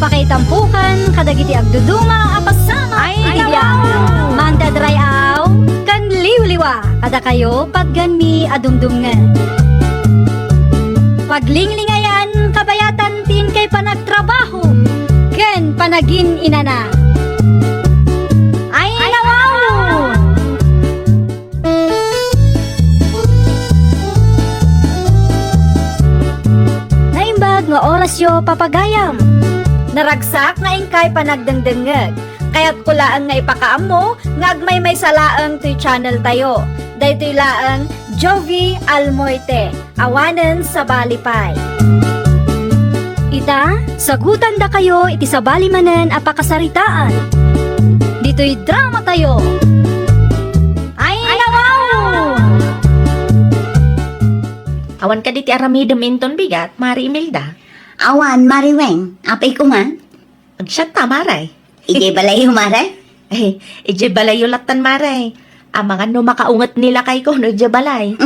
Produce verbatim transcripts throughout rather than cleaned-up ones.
Pakaitampukan kadagiti agduduma a pasamak. Ay, ay, didiak. Mangdadray-aw ken liwliwa kadakayo patganmi a dumdumngeg. Paglinglingayan kabayatan ti inkay panagtrabaho ken panagin-inana. Ay, ay, nawaw! Naimbag nga orasyo, papagayam. Naragsak nga inkay panagdengdengngeg. Kayatko laeng nga ipakaammo nga agmaymaysa laeng toy channel tayo. Daytoy laeng Jovie Almoite. Awanen sabali pay. Ita, sagutandakayo iti sabali manen a pakasaritaan. Ditoy drama tayo. Ay, nawaw! Awan kadi ti aramidem inton bigat, Mari Imelda? Awan, Mari Weng. Apay ko nga? Agsiatta, Mare. Idiay balayyo, Mare? Eh, idiay balayyo lattan, Mare. Amangan no makaunget ni lakayko no idiay balay.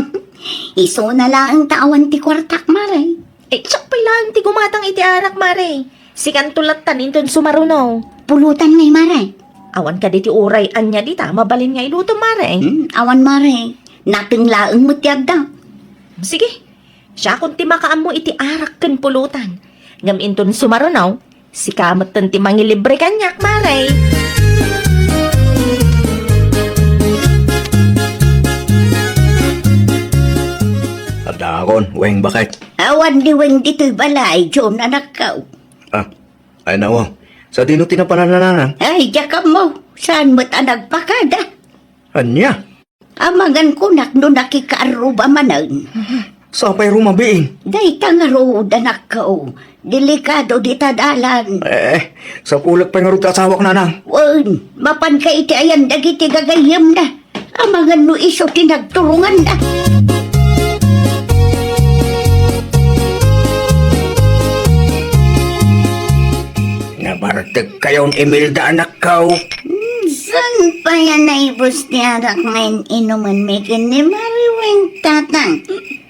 Isuna laeng ta awan ti kuartak, Mare. Eh, siak pay laeng ti gumatang iti arak, Mare. Sikanto lattan inton sumaruno. Pulutan ngay, Mare. Awan kadi ti uray ania dita mabalin nga iluto, Mare. Hmm, awan, Mare. Nateng laeng met ti adda. Sige. Siakon ti makaammo iti arak ken pulutan. Ngem inton sumaruno, sika metten ti mangilibre kaniak, Mare. Adakon, Weng, baket. Awan ni Weng ditoy balay, John, anakko. Ah, ay, nawa. Sadino ti napanan, nanang? Ay, diak ammo. Saan met a nagpakada? Ania? Amangan kunak no nakikaarruba manen. Sapay rumabiin. Dayta ngarud, anakko. Delikado dita dalan. Eh, sapulek pay ngarud ti asawak, nanang. Wen, mapanka iti ayan dagiti gagayyemna. Amangan no isu ti nagturonganda. Nabartekkayon, Imelda, anakko. Hmm, saan pay a naibus ti arak nga in-inumanmi ken ni Mari Weng, tatang?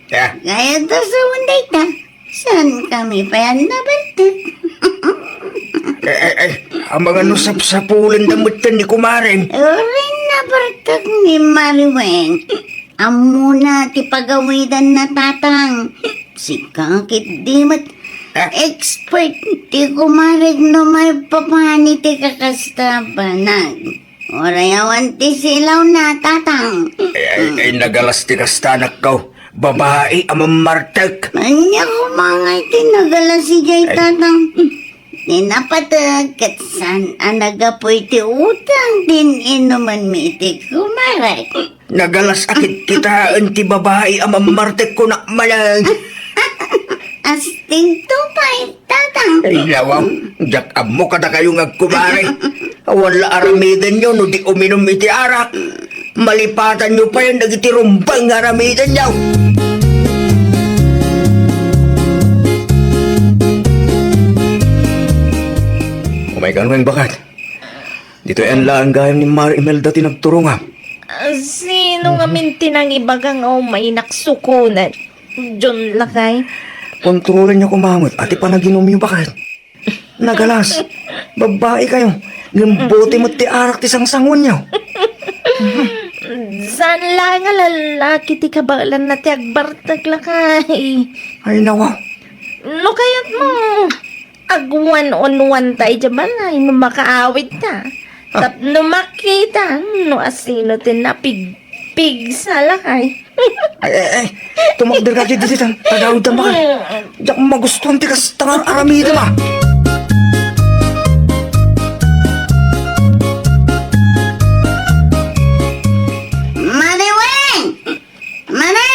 Ah. Kayat a sawen dayta, saankami pay a nabartek? Eh, eh, eh, amangan no sapsapulenda metten ni kumarem. Uray nabartek ni Mari Weng. Ammona ti pagawidanna, tatang. Sika ketdi met. Ah. Expert ti kumarek no maipapan iti kakasta a banag. Uray awan ti silawna, tatang. Ay, ay, ay, nagalas ti kasta, anakko. Babai a mammartek. Ania koma ngay ti nagalas idiay, ay, tatang? Ni napateg ket saan a naggapu iti utang ti in-inumanmi iti kumarek. Nagalas a kitkitaen ti babai a mammartek kunak manen. Astingto pay, tatang. Ay, nawa, diak ammo kadakayo nga agkumare. Awan la aramidenyo no di uminum iti arak. Malipatanyo payen dagiti rumbeng nga aramidenyo. Umay kan, Weng, baket. Ditoy laeng gayam ni Mari Imelda ti nagturongam. Ah, sino ngamin ti nangibaga nga umay naksukonan? John, lakay. Kontrolenyo koma met a ti panaginumyo, baket. Nagalas. Babaikayo. Ngem bote met ti arak ti sangsanguenyo. Saan la nga lalaki ti kabaelanna ti agbartek, lakay. Ay, nawa. No kayatmo, agwan on one ta idiay balay no makaawidta. Ah. Tapno makita no asino ti napigpigsa, lakay. Ay, ay, ay. Tumakder ka ketdi ditan. Tagawid ta, baket. Diak magustuhan ti kasta nga aramidem, a. Mare Weng! Mare!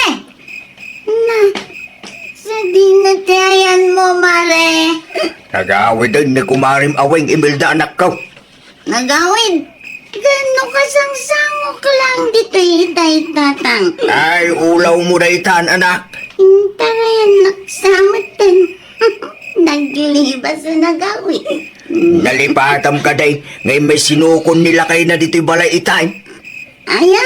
Na, sadino ti ayanmo, Mare? Nagawiden ni kumarem a Weng, Imelda, anakko. Nagawid? Gaano kasangsangok lang ditoy itay, tatang? Ay, ulawmo daytan, anak. Intarayan naksamatan. Naglibas a nagawid. Nalipatam kadi nga immay sinukon ni lakayna ditoy balay itay. Aya?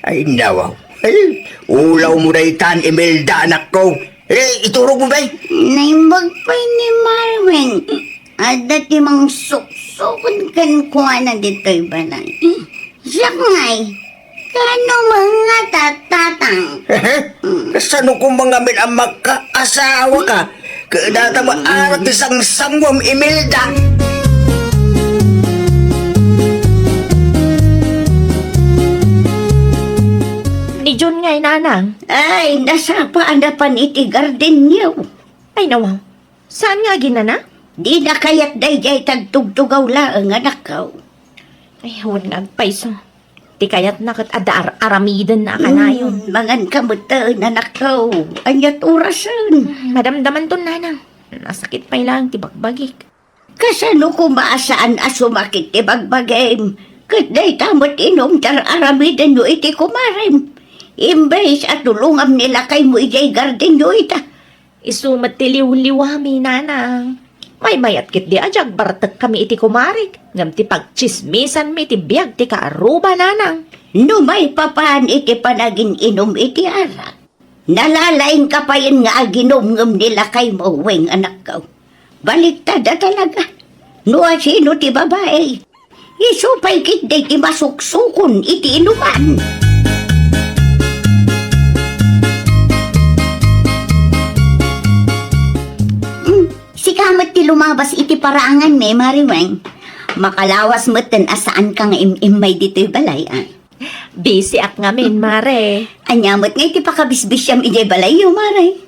Ay, nawaw. Ay, ulawmo daytan, Imelda, anakko. Eh, iturogmo, bay. Naimbag pay ni Mare Weng. Adda ti mangsuksukon kenkuana ditoy balay. Siak ngay, kano nga tatatang? Kasano koma ngamin a makaasawa ka? Kadata maarak ti sangsanguam, Imelda. Ni Jun ngay, nanang. Ay, nasapa a napan iti gardenyo. Ay, nawaw. Saan nga aginana? Dina kayat daydiay tagtugtugaw laeng, anakko. Ay, wen nga agpayso. Ti kayatna ket adda ar-, aramidenna a kanayon. Mm, mangan ka metten, anakko. Aniat orasen? Mm, madamdamanton, nanang. Nasakit pay laeng ti bagbagik. Kasano koma a saan a sumakit ti bagbagim? Ket dayta met inum ti ar-aramidenyo iti kumarem. Imbes a tulongam ni lakaymo idiay gardenyo ita. Isu met ti liwliwami, nanang. Maymayat ketdi a di agbartekkami iti kumarik, ngem ti pagtsismisanmi ti biag ti kaaruba, nanang. No maipapan iti panagin-inum iti arak, nalalaingka payen nga aginum ngem ni lakaymo, wen, anakko. Baliktad a talaga. No asino ti babai, isu pay ketdi ti masuksukon iti inuman. Mm, sika met ti lumabas iti paraanganmi, Mare Weng. Makalawas metten a saanka nga im-immay ditoy balay, a. Bisiak ngamin, Mare. Ania met nga iti pakabisbisiam idiay balayyo, Mare?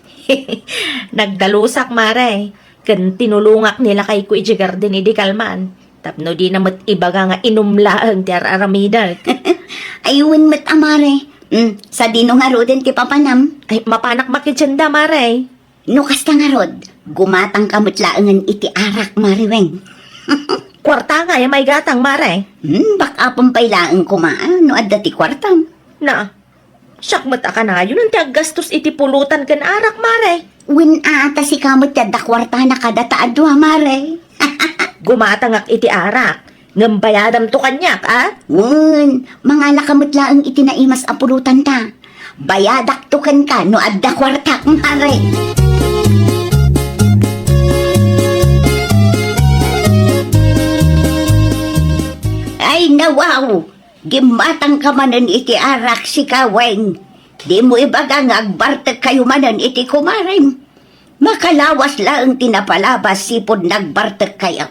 Nagdalusak, Mare. Ken tinulongak ni lakayko idiay garden idi kalman. Tapno dina met ibaga nga inum laeng ti ar-aramidek. Ay, wen met a, Mare. Mm, sadino ngaruden ti papanam? Ay, mapanak makidianda, Mare. No kasta ngarud, gumatangka met laengen iti arak, Mare Weng. Kuarta ngay a maigatang, Mare. Hmm, bak-apem pay laeng koma, a, no adda ti kuartam. Na, siak met a kanayon ti aggastos iti pulutan ken arak, Mare. Wen a, ta sika met ti adda kuartana kadata a dua, Mare. Gumatangak iti arak. Ngem bayadamto kaniak, a? Wen, mangalaka met laeng iti naimas a pulotanta. Bayadakto kenka no adda kuartak, Mare. Ay, nawaw! Gimmatangka manen iti arak, sika Weng. Dimo ibaga nga agbartekkayo manen iti kumarem. Makalawas laeng ti napalabas sipud nagbartekkayo.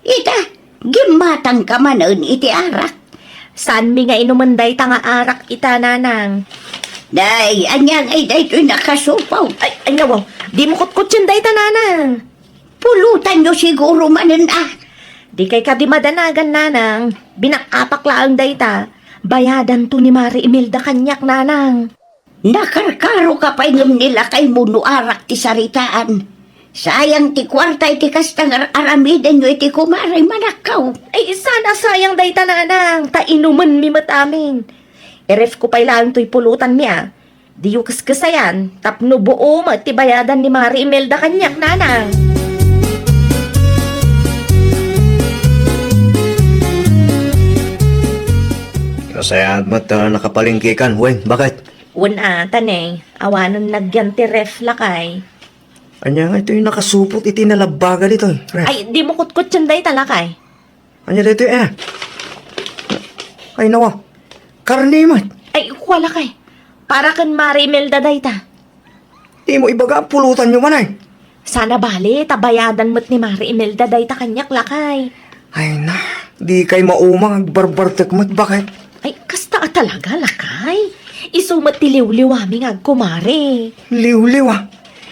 Ita, gimmatangka manen iti arak. Saanmi nga inumen dayta nga arak ita, nanang. Day, ania ngay daytoy nakasupaw? Ay, ay, nawaw. Dimo kutkutien dayta, nanang. Pulutanyo siguro manen, a. Dikay kadi madanagan, nanang. Binak-apak laeng dayta. Bayadanto ni Mare Imelda kaniak, nanang. Nakarkaroka pay ngem ni lakaymo no arak ti saritaan. Sayang ti kuarta iti kasta nga ar-aramidenyo iti kumarem, anakko. Ay, saan a sayang dayta, nanang, ta inumenmi met amin. Irefko pay laeng toy pulutanmi, a. Diyo keskesayan, tapno buo met ti bayadan ni Mare Imelda kaniak, nanang. Nasayaat met ta nakapalengkekan, Weng. Baket? Wen a, ta ne, awanen nagyan ti ref, lakay. Ania ngay toy nakasupot iti nalabbaga ditoy, ref? Ay, dimo kutkutien dayta, lakay. Ania daytoy, a? Ay, nawa. Karne met. Ay, kua, lakay. Para ken Mare Imelda dayta. Dimo ibaga a pulutanyo man, ay. Saan a bale, ta bayadan met ni Mare Imelda dayta kaniak, lakay. Ay na, dikay maumang agbarbartek met, baket? Ay, kasta a talaga, lakay. Isu met ti liwliwami nga agkumare. Liwliwa?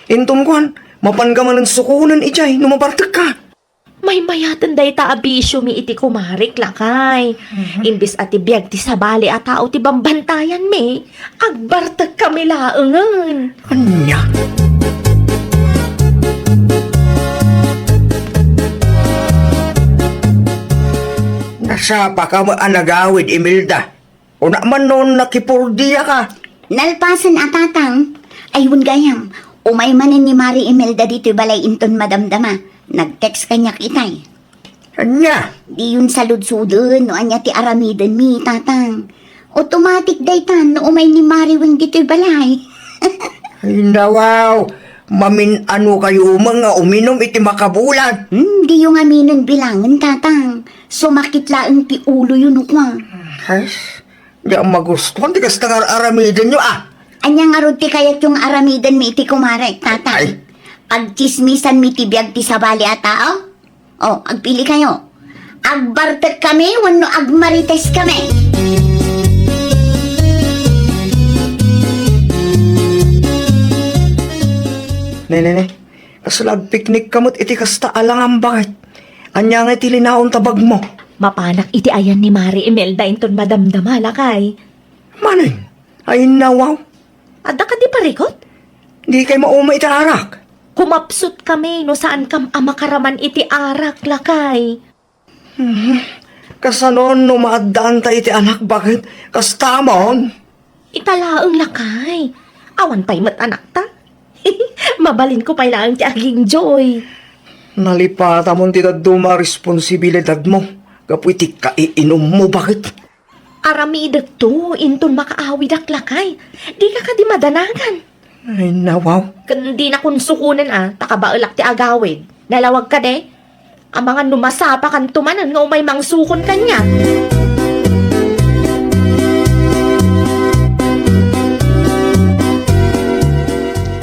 Inton kuan, mapanka manen sukonen idiay no mabartekka. Maymayaten dayta a bisiomi iti kumarek, lakay. Mhm. Imbes a ti biag ti sabali a tao ti bambantayanmi, agbartekkami laengen. Ania? Nasapaka met a nagawid, Imelda. Kuna man no nakipurdiaka. Nalpasen a, tatang. Ay, wen gayam, umay manen ni Mare Imelda ditoy balay inton madamdama. Nag-text kaniak itay. Ania? Diyon saludsoden no ania ti aramidenmi, tatang. Automatic daytan no umay ni Mare Weng ditoy balay. Ay, nawaw. Mamin-ano kayo man nga uminom iti makabulan. Hmm, diyo ngaminen bilangen, Tatang. Sumakit laeng ti uloyo no kua. Ay, di a magustuhan ti kasta nga ar-aramidenyo, ah. Ania ngarud ti kayatyo nga aramidenmi iti kumarek, Tatang? Ay. Pagtsismisanmi ti biag ti sabali a tao? O, agpili kayo. Agbartek kami wenno agmarites kami? Ne, ne, ne. Kasla agpiknik ka met iti kasta a langam, baket? Ania nga iti linaon ta bagmo? Mapanak iti ayan ni Mare Imelda inton madamdama, lakay. Maneng, ay nawaw. Adda kadi parikut? Di kay mauma iti arak. Kumapsut kami no saan kam a makaraman iti arak, lakay. Mhm. Kasano no maaddaanta iti anak, baket? Kasta mon? Ita laeng, lakay. Awan pay met anakta. Mabalinko pay laeng ti agingjoy. Nalipatamon ti dadduma a responsibilidadmo gapu iti kaiinummo, baket? Aramidekto inton makaawidak, lakay. Dika kadi madanagan? Ay, nawaw. Ken dina kunsukonen a, ta kabaelak ti agawid. Nalawag kadi? Amangan no masapakanto manen nga umay mangsukon kaniak.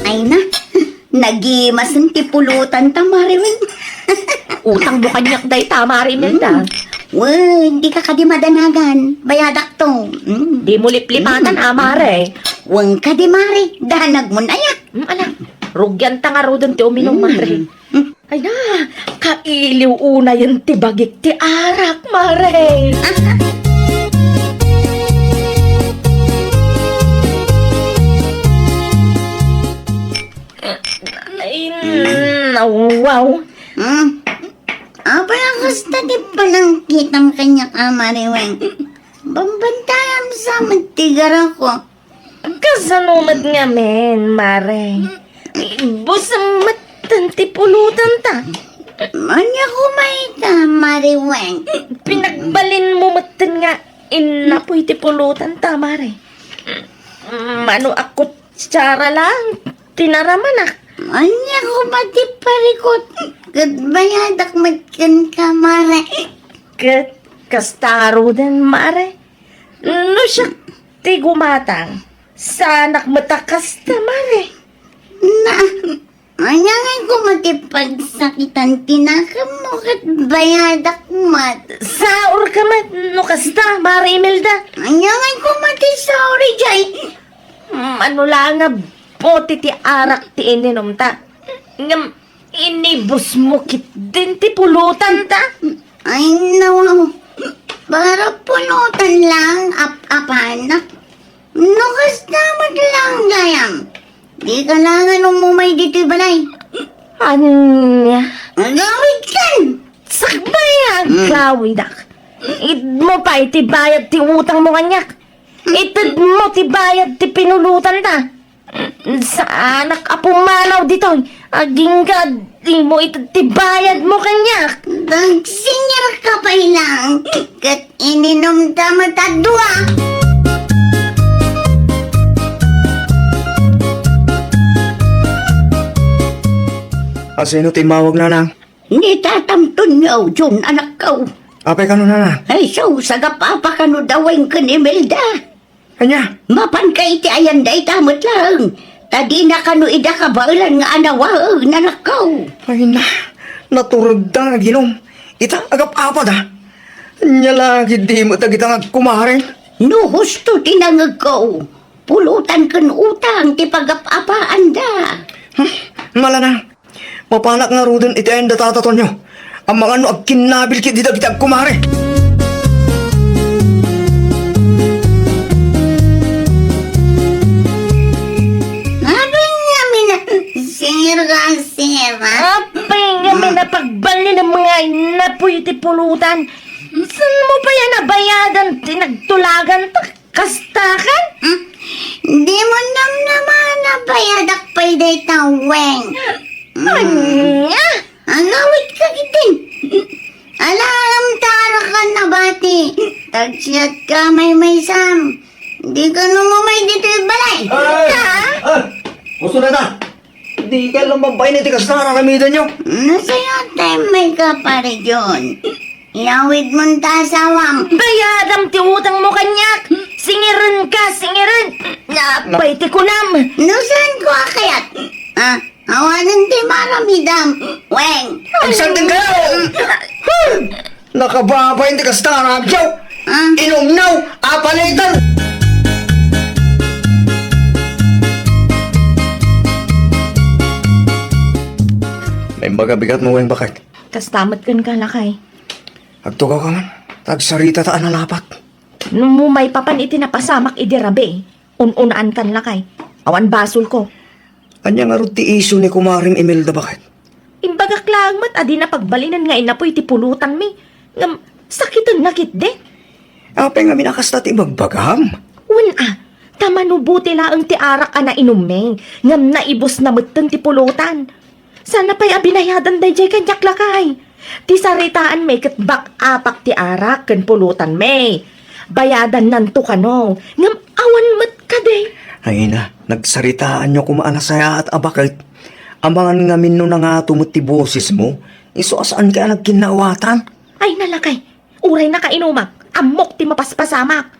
Ay na, nagimasen ti pulotanta, Mare Weng. Utangmo kaniak dayta, Mare Imelda. Mm. Wen, dika kadi madanagan. Bayadakto. Mm. Dimo liplipatan, a, Mare. Wen kadi, Mare. Danagmon aya. Mm, ala. Rugianta ngaruden ti uminum, Mare. Mm. Ay na, kailiw unayen ti bagik ti arak, Mare. Ay, nawaw. Hmm? Apay a kasta ti panangkitam kaniak, a, Mare Weng? Bambantayan sa met ti garako. Kasano met ngamin, Mare? Ibus metten ti pulotanta. Ania koma ita, Mare Weng? Pinagbalinmo metten nga innapoy ti pulotanta, Mare. Mano a kutsara lang ti naramanak. Ania koma ti parikut? Ket bayadak met kenka, Mare. Ket kasta ngaruden, Mare. No siak ti gumatang, saanak met a kasta, Mare. Na, ania ngay koma ti pagsakitan ti nakemmo ket bayadak met? Saorka met no kasta, Mare Imelda. Ania ngay koma ti saor idiay? Mano la nga bote ti arak ti ininumta. Ngem inibusmo ketdin ti pulotanta. Ay, no. Para pulotan lang, ap-apanak. No kasta met lang gayam, dika la nga umumay ditoy balay. Ania? Agawidkan! Sakbay a, hmm, agawidak. Itedmo pay ti bayad ti utangmo kaniak. Itedmo ti bayad ti pinulotanta. Saanak a pumanaw ditoy. Agingga, dimo ited ti bayadmo kaniak. Dagsinger ka pay lang, ket ininumda met a dua. A, sino ti immawag, nanang? Ni tatam Tonyo, John, anakko. Apay kano, nanang? Ay, so, sagap-apa kano da Weng ken Imelda. Ania? Mapanka iti ayan dayta met laeng, ta dina kano ida kabaelan nga anawaen, anakko. Ay na, naturedda nga aginum. Ita, agap-apada. Ania la ketdi met dagita nga agkumaren? No husto ti nangegko, pulotan ken utang ti pagap-apaanda. Hmm, malana. Mapanak ngaruden iti ayan da Tata Tonyo. Amangan no agkinnabil ketdi dagiti agkumare. Apay ngamin a sir ka, sir, ha? Apay ngamin a pagbalinem nga innapoy iti pulutan? Saan mo pay a nabayadan ti nagtulagantak? Kasta ken? Hmm? Di mo namnama a nabayadak pay dayta, Weng. Hmm. Ania? Agawidka ketdin. Ala, amta, arakanak a nabati. Tagsiatka, maymaysam. Dika umay ditoy balay. Ay! Ha? Ah! Usto dayta. Ti kayat lang babaen iti kasta nga aramidenyo. Nasayat tay may kaparegion. Iyawidmon ta asawam. Bayadam ti utangmo kaniak. Singirenka, singiren. Napay ti kunam. No saanko a kayat? Ah, awanen ti maaramidam. Weng. Agsardengkayo! Nakababain ti kasta nga aramidyo. Ah. Inumnaw, apaliten. Naimbag a bigatmo, Weng, baket. Kasta met kenka, lakay. Agtugawka man. Agsarita ta a nalapat. No maipapan iti napasamak idi rabii, un-unaankan, lakay. Awan basolko. Ania ngarud ti isu ni kumarem Imelda, baket? Imbagak laeng met a dina pagbalinen nga inapoy ti pulotanmi. Ngem sakitenna ketdi. Apay ngamin a kasta ti ibagbagam? Wen a, ta manubo ti laeng ti arak a nainummi, ngem naibusna metten ti pulotan. Saanna pay a binayadan daydiay kaniak, lakay? Ti saritaanmi ket bak-apak ti arak ken pulotanmi. Bayadannanto kano, ngem awan met kadi. Ay na, nagsaritaanyo koma a nasayaat a baket. Amangan ngamin no nangato met ti bosesmo, isu a saanka a nagkinnaawatan. Ay na, lakay, uray nakainumak, ammok ti mapaspasamak.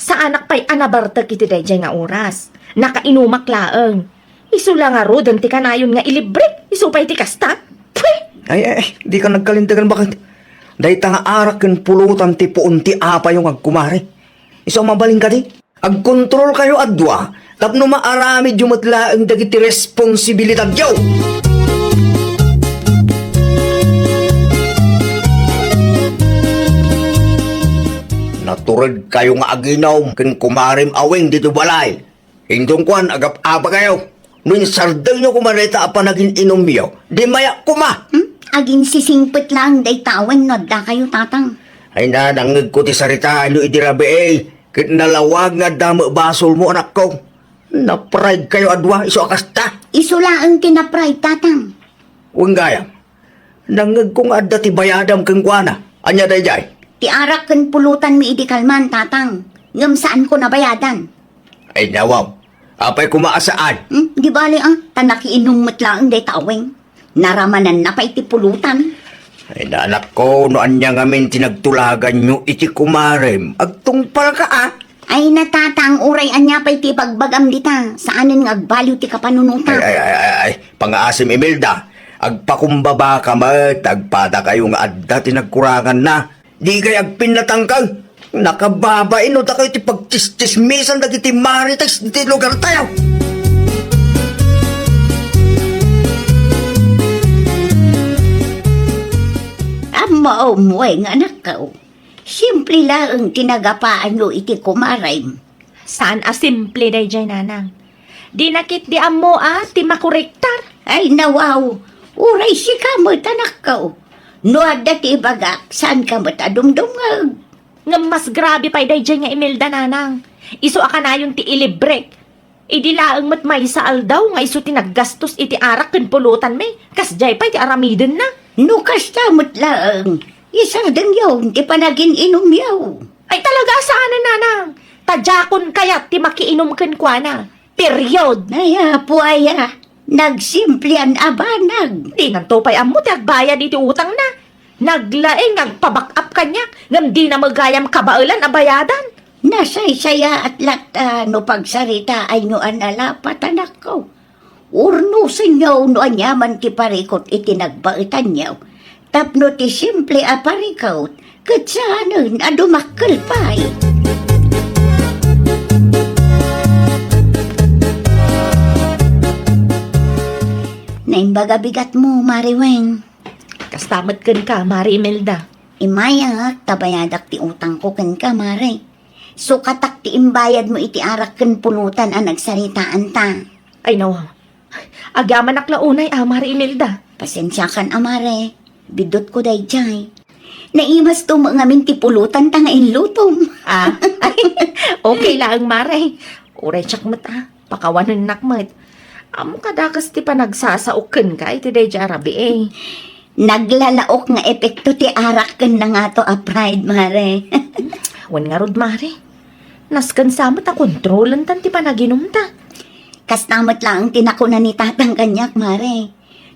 Saanak pay a nabartek iti daydiay nga oras. Nakainumak laeng. Isu la ngaruden ti kanayon nga ilibrek, isu pay ti kasta. Pwe! Ay, ay, ay, dika nagkalintegan, baket. Dayta nga arak ken pulotan ti puon ti apayo nga agkumare. Isu a mabalin kadi? Agkontrolkayo a dua tapno maaramidyo met laeng dagiti responsibilidadyo. Naturedkayo nga aginum ken kumarem a Weng ditoy balay. Inton kuan, agap-apakayo. No insardengyo koma dayta a panagin-inumyo, di mayak koma. Hmm? Aginsisingpet laeng dayta a Weng no addakayo, Tatang. Ay na, nangngegko ti saritaanyo idi rabii, ket nalawag nga adda met basolmo, anakko. Napraydkayo a dua, isu a kasta. Isu laeng ti napride, Tatang. Wen gayam. Nangngegko nga adda ti bayadam kenkuana. Ania daydiay? Ti arak ken pulotanmi idi kalman, Tatang. Ngem saanko nabayadan. Ay, nawaw. Apay koma a saan? Hmm? Di bale, ah. Ta nakiinum met laeng dayta a Weng. Naramananna pay ti pulotan. Ay, anakko, no ania ngamin ti nagtulaganyo iti kumarem, agtungpalka, ah. Ay, Tatang, uray ania pay ti ibagbagam dita, saanen nga agbaliw ti kapanunotak. Ay, ay, ay, ay, ay. Pangaasim, Imelda. Agpakumbabaka met, agpadakayo nga adda ti nagkuranganna. Dikay agpinnatangkang. Nakababain no dakayo ti pagtsistsismisan dagiti marites iti lugartayo. Ammo, umway nga anakko. Simple laeng ti nagapaanyo iti kumarem. Saan a simple daydiay, nanang. Dina ketdi ammo a ti makorektar. Ay, nawaw. Uray sika met, anakko. No adda ti ibagak, saanka met a dumdumngeg. Ngem mas grabe pay daydiay nga Imelda, nanang. Isu a kanayon ti ilibrek. Idi laeng met maysa aldaw nga isu ti naggastos iti arak ken pulotanmi, kasdiay pay ti aramidenna. No kasta met laeng, isardengyo ti panagin-inumyo. Ay, talaga a saanen, nanang. Ta diakon kayat ti makiinum kenkuana. Period. Ay, apo aya, nagsimplian a banag. Dinanto pay ammo ti agbayad iti utangna. Naglaing nga agpa-back up kaniak, ngem dina met gayam kabaelan a bayadan. Nasaysayaat latta no pagsaritaanyo a nalapat, anakko. Urnosenyo no aniaman ti parikut iti nagbaetanyo, tapno ti simple a parikut ket saanen a dumakkel pay. Naimbag a bigatmo, Mari Weng. Kasta met kenka, Mari Imelda. Imayak ta bayadak ti utangko kenka, Mari. Sukatak ti imbayadmo iti arak ken pulotan a nagsaritaanta. Ay, nawaw. Agyamanak la unay a, Mari Imelda. Pasensiakan a, Mari. Biddutko daydiay. Naimasto met ngamin ti pulotanta nga inlutom. Ah, ay, okay laeng, Mari. Uray siak met a, pakawanennak met. Ammok a dakes ti panagsasaok kenka iti daydiay a rabii. Naglalaok nga epekto ti arak ken nangato a pride, Mari. Wen ngarud, Mari. Nasken sa met a kontrolentan ti panaginumta. Kasta met laeng ti nakuna ni Tatang kaniak, Mare.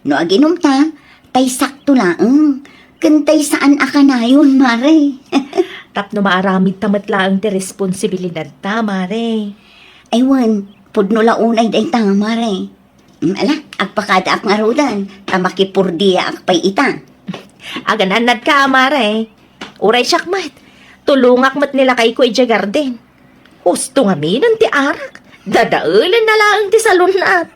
No aginumta, tay sakto laeng. Ken tay saan a kanayon, Mare. Tapno maaramidta met laeng ti responsibilidadta, Mare. Ay wen, pudno la unay dayta, Mare. Mm, ala, agpakadaak ngaruden, ta makipurdiaak pay ita. Agan-annadka, Mare. Uray siak met, tulongak met ni lakayko idiay garden. Husto ngamin ti arak. Dadaelenna laeng ti salun-at.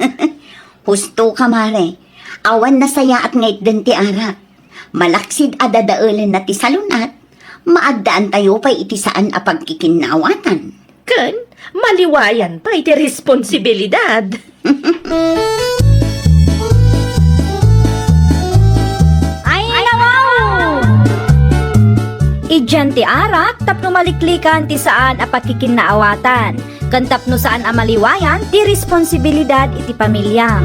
Husto ka, Mare. Awan nasayaat nga itden ti arak. Malaksid a dadaelenna ti salun-at, maaddaantayo pay iti saan a pagkikinnaawatan. Ken maliwayan pay ti responsibilidad. Ay, nawaw! Idian ti arak tapno maliklikan ti saan a pagkikinnaawatan, ken tapno saan a maliwayan ti responsibilidad iti pamilya.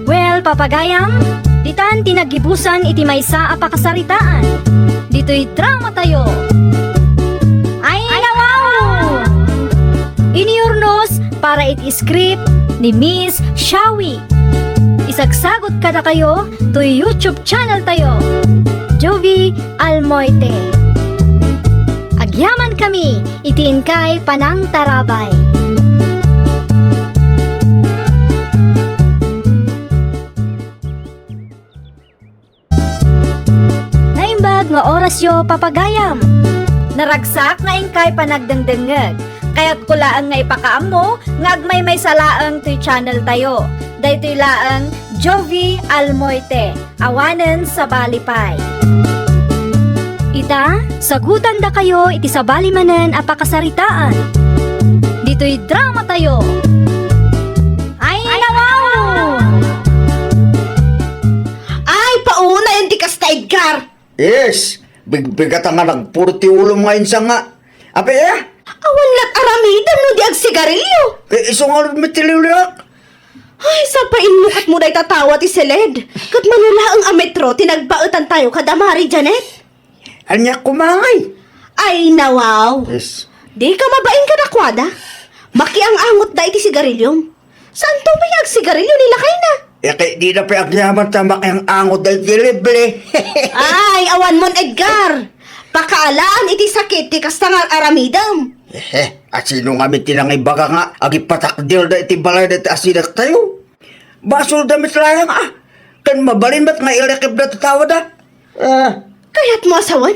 Well, papagayam, ditan ti naggibusan iti maysa a pakasaritaan. Ditoy dramatayo. Ay, nawaw! Iniurnos para iti script ni Miss Shawi. Isagsagot kadakayo toy YouTube channel tayo, Jovi Almoite. Agyaman kami iti inkay panangtarabay. Naimbag nga orasyo, papagayam. Naragsak nga inkay panagdengdengngeg. Kayatko laeng nga ipakaammo nga agmaymaysa laeng toy channel tayo. Daytoy laeng Jovi Almoite, awanen sabali pay. Ita, sagutandakayo iti sabali manen a pakasaritaan. Ditoy dramatayo. Ay, nawaw! Ay, pauna yan ti kasta, Edgar. Yes, bigbigata nga nagpurti ulom nga insanga. Apay, eh? Awan lat aramidem no di agsigarilyo. Eh, isu nga met ti liwliwak. Ay, sapainmo ket mo dayta tawa ti seled. Ket mano laeng a metro ti nagbaetan tayo kada Mari Janet? Ania kumangay? Ay, nawaw. Yes. Di ka mabain kadakuada. Makiang-angotda iti sigarilyom. Saanto pay agsigarilyo ni lakayna? Iti dida pay agyaman ta makiang-angot daydi libre. Ay, awan mon, Edgar. Pakaalaan iti sakit ti kasta nga aramidem. Eh, asino ngamin ti nangibaga nga agipatakderda iti balay dayta asidaktayo? Basolda met layang a. Ken mabalin met nga irekibda ti tawada. Ah. Kayatmo a sawen?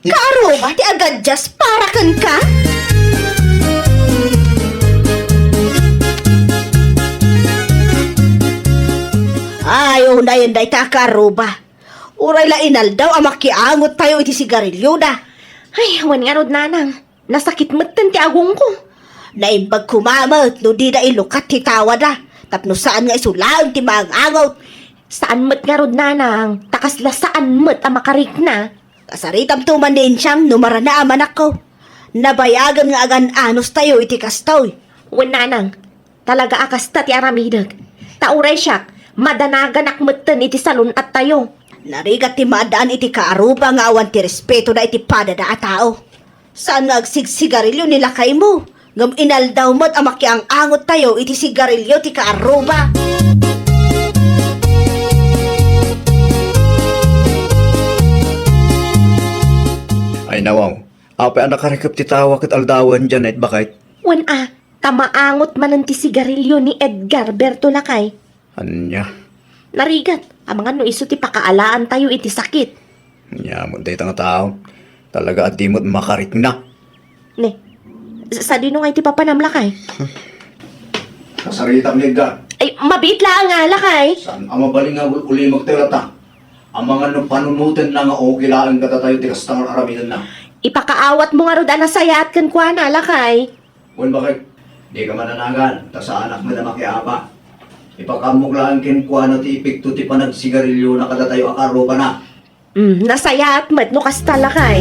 Kaaruba ti agadias para kenka? Ay, unayen dayta a kaaruba. Uray la inaldaw a makiangot tayo iti sigarilyoda. Ay, awan ngarud, nanang. Nasakit metten ti agongko. Naimbag koma met no dida ilukat ti tawada, tapno saan nga isu laeng ti maang-angot. Saan met ngarud, nanang, ta kasla saan met a makarikna. Kasaritamto man ni Insiang no marana a manakko. Nabayagen nga agan-anos tayo iti kastoy. Wen, nanang, talaga a kasta ti aramidek. Ta uray siak, madanaganak metten iti salun-at tayo. Narigat ti maaddaan iti kaaruba nga awan ti respetoda iti padada a tao. Saan nga agsigsigarilyo ni lakaymo, ngem inaldaw met a makiang-angot tayo iti sigarilyo ti kaaruba. Ay, nawaw. Apay a nakarikep ti tawa ket aldawen, Janet, baket? Wen a, ta maangot manen ti sigarilyo ni Edgar Berto, lakay. Ania? Narigat, amangan no isu ti pakaalaan tayo iti sakit. Ania met dayta nga tao? Talaga a di met makarikna. Ne, sa-, sadino nga iti papanam, lakay? Kasaritam ni Edgar. Ay, mabiit laeng a, lakay. Saan a mabalin nga ul-, ulimag tayo latta? Amangan no panunotenna nga okay laeng kadatayo ti kasta nga aramidenna. Ipakaawatmo ngarud a nasayaat kenkuana, lakay. Wen, baket, dika mananagan, ta saanak met a makiapa. Ipakaammok laeng kenkuana ti epekto ti panagsigarilyona kadatayo a kaarrubana. Mm, nasayaat met no kasta, lakay.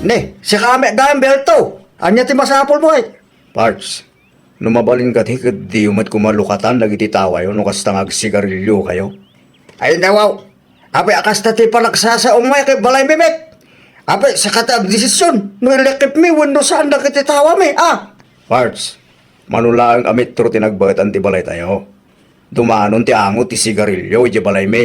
Ne, sika met dayon, Berto. Ania ti masapulmo, eh? Pards, no mabalin kadi ket diyo met koma lukatan dagiti tawayo no kasta nga agsigarilyokayo. Ay, nawaw! Apay a kasta ti panagsasaom nga ket balay mi met? Apay, sika ti agdesisyon no ilekepmi wenno saan dagiti tawami, a? Pards, mano laeng a metro ti nagbaetan ti balaytayo. Dumanon ti angot ti sigarilio idiay balaymi.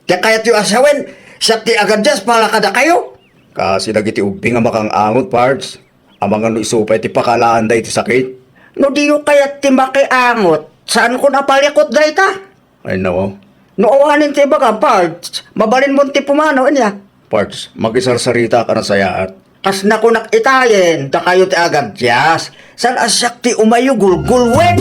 Ti kayatyo a sawen, siak ti agadias para kadakayo? Kaasi dagiti ubbing a makang-angot, Pards. Amangan no isu pay ti pakaalaanda iti sakit. No diyo kayat ti makiangot, saankon a palikut dayta. Ay, nawaw. No awanen ti ibagam, Pards, mabalinmon ti pumanaw, ania? Pards, makisarsaritaak a nasayaat. Kas nakunak itayen, dakayo ti agadias. Saan a siak ti umayo gulgulwen?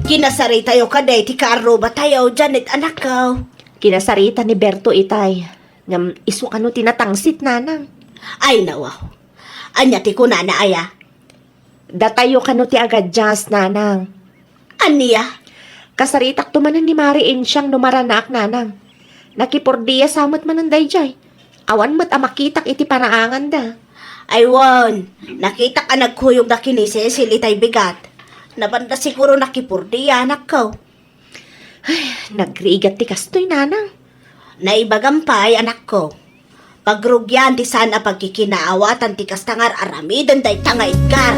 Kinasaritayo kadi ti kaarrubatayo, Janet, anakko. Kinasarita ni Berto itay. Ngem isu kano ti natangsit, nanang. Ay, nawaw. Ania ti kunana aya? Datayo kano ti agadias, nanang. Ania? Kasaritakto manen ni Mari Insiang no maranaak, nanang. Nakipurdiasa met manen daydiay. Awan met a makitak iti panaanganda. Ay wen, nakitak a nagkuyogda ken ni Cecil itay bigat. Napanda siguro nakipurdia, anakko. Ay, nagrigat ti kastoy, nanang. Naibagam pay, anakko. Pagrugian ti saan a pagkikinaawatan ti kasta nga ar-aramiden dayta nga Edgar.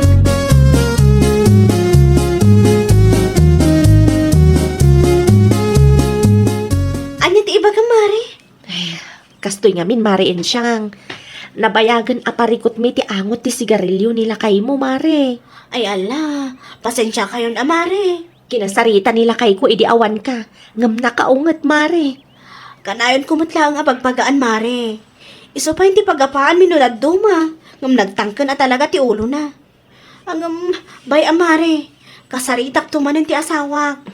Ania ti ibagam, Mare? Ay, kastoy ngamin, Mare Insiang. Nabayagen a parikutmi ti angot ti sigarilio ni lakaymo, Mare. Ay, ala, pasensiakayon a, Mare. Kinasarita ni lakayko idi awanka, ngem nakaunget, Mare. Kanayonko met laeng a bagbagaan, Mare. Isu pay ti pagapaanmi no dadduma, ngem nagtangken a talaga ti ulona. Ngem, bay-am, Mare, kasaritakto manen ti asawak.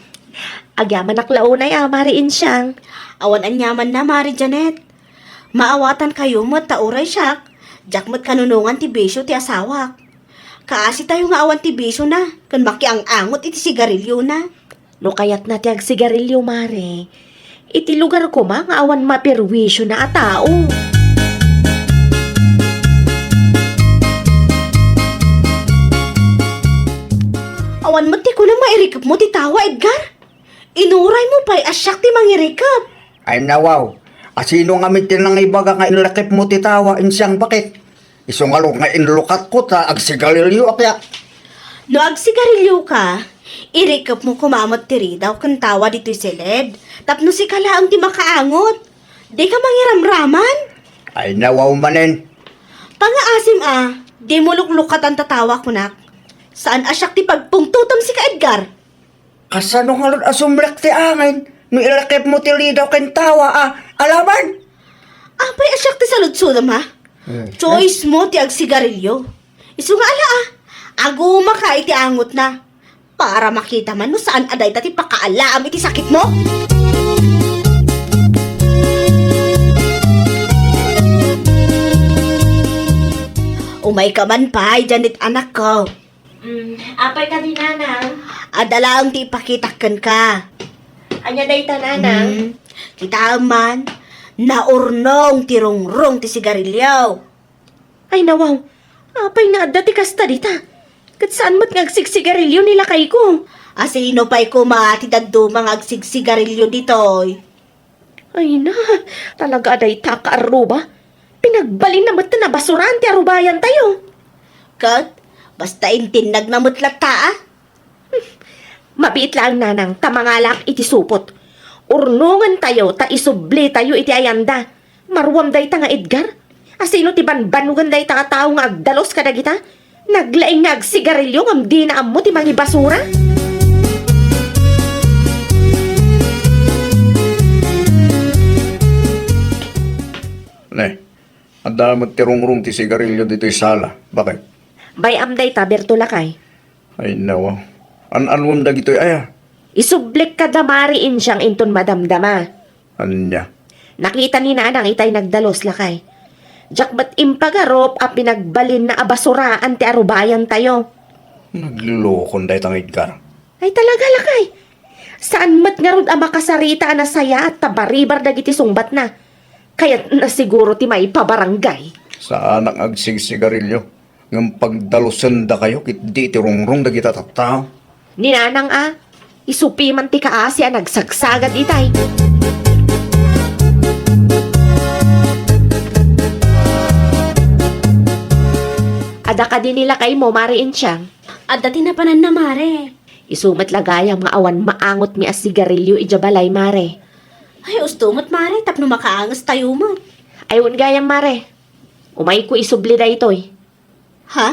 Agyamanak la unay a, Mare Insiang. Awan aniamanna, Mare Janet. Maawatankayo met ta uray siak, diak met kanunongan ti bisio ti asawak. Kaasitayo nga awan ti bisiona ken makiang-angot iti sigariliona. No kayatna ti agsigarilio, Mare, iti lugar koma nga awan maperwisiona a tao. Awan met ti kunam nga irikepmo ti tawa, Edgar? Inuraymo pay a siak ti mangirikep. Ay, nawaw. Asino ngamin ti nangibaga nga inlekepmo ti tawa, Insiang bakit? Isu ngarud nga inlukatko ta agsigarilio a kaya. No agsigarilioka, irikepmo koma met ti ridaw ken tawa ditoy siled, tapno sika laeng ti makaangot. Dika mangiramraman? Ay, nawaw manen. Pangaasim a, dimo luklukatan ta tawa kunak. Saan a siak ti pagpungtotem sika, Edgar? Kasano ngarud a sumrek ti angin no ilekepmo ti ridaw ken tawa a alaman? Apay a siak ti saludsodem, ha? Eh, choice mo ti agsigarilio. Isu nga ala, ah. Agumaka iti angotna. Para makita man no saan a dayta ti pakaalaam iti sakitmo. Umayka man pay, Janet, anakko. Mm, apay kadi, nanang? Adda laeng ti ipakitak kenka. Ania dayta, nanang? Mm, kitaem man, naurnong ti rungrong ti sigarilio. Ay, nawaw. Apay nga adda ti kasta dita? Ket saan met nga agsigsigarilio ni lakayko? Asino pay koma ti dadduma nga agsigsigarilio ditoy? Ay na, talaga a dayta a kaarruba. Pinagbalinna met a basuraan ti arubayantayo. Ket, basta intinnagna met latta, a? Mabiit laeng, nanang, ta mangalaak iti supot. Urnongentayo ta isublitayo iti ayanda. Maruam dayta nga Edgar? Asino ti banbanogen dayta a tao nga agdalus kadagita? Naglaing nga agsigarilio ngem dina ammo ti mangibasura? Ne, adda met ti rungrong ti sigarilio ditoy sala. Bakit? Bay-am dayta, Berto lakay. Ay, nawa. An-anuem dagitoy aya? Isublik kada Mari Insiang inton madamdama. Ania? Nakita ni Nanang itay nagdalus lakay. Diak met impagarup a pinagbalinna a basuraan ti arubayantayo. Naglulokon dayta nga Edgar. Ay, talaga lakay. Saan met ngarud a makasarita a nasayaat ta baribar dagiti sungbatna. Kayatna siguro ti maipabarangay. Saanak nga agsigsigarilio. Ngem pagdalusendakayo ketdi ti rungrong dagita tattao. Ni Nanang a, Isu piman ti kaasi a nagsagsagad itay. Adda kadi ni lakaymo, Mare Insiang? Adda ti napananna, Mare. Isu met la gayam nga awan maangotmi a sigarilio idiay balay, Mare. Ay, usto met, Mare, tapno makaangestayo met. Ay, wen gayam, Mare. Umayko isubli daytoy. Ha?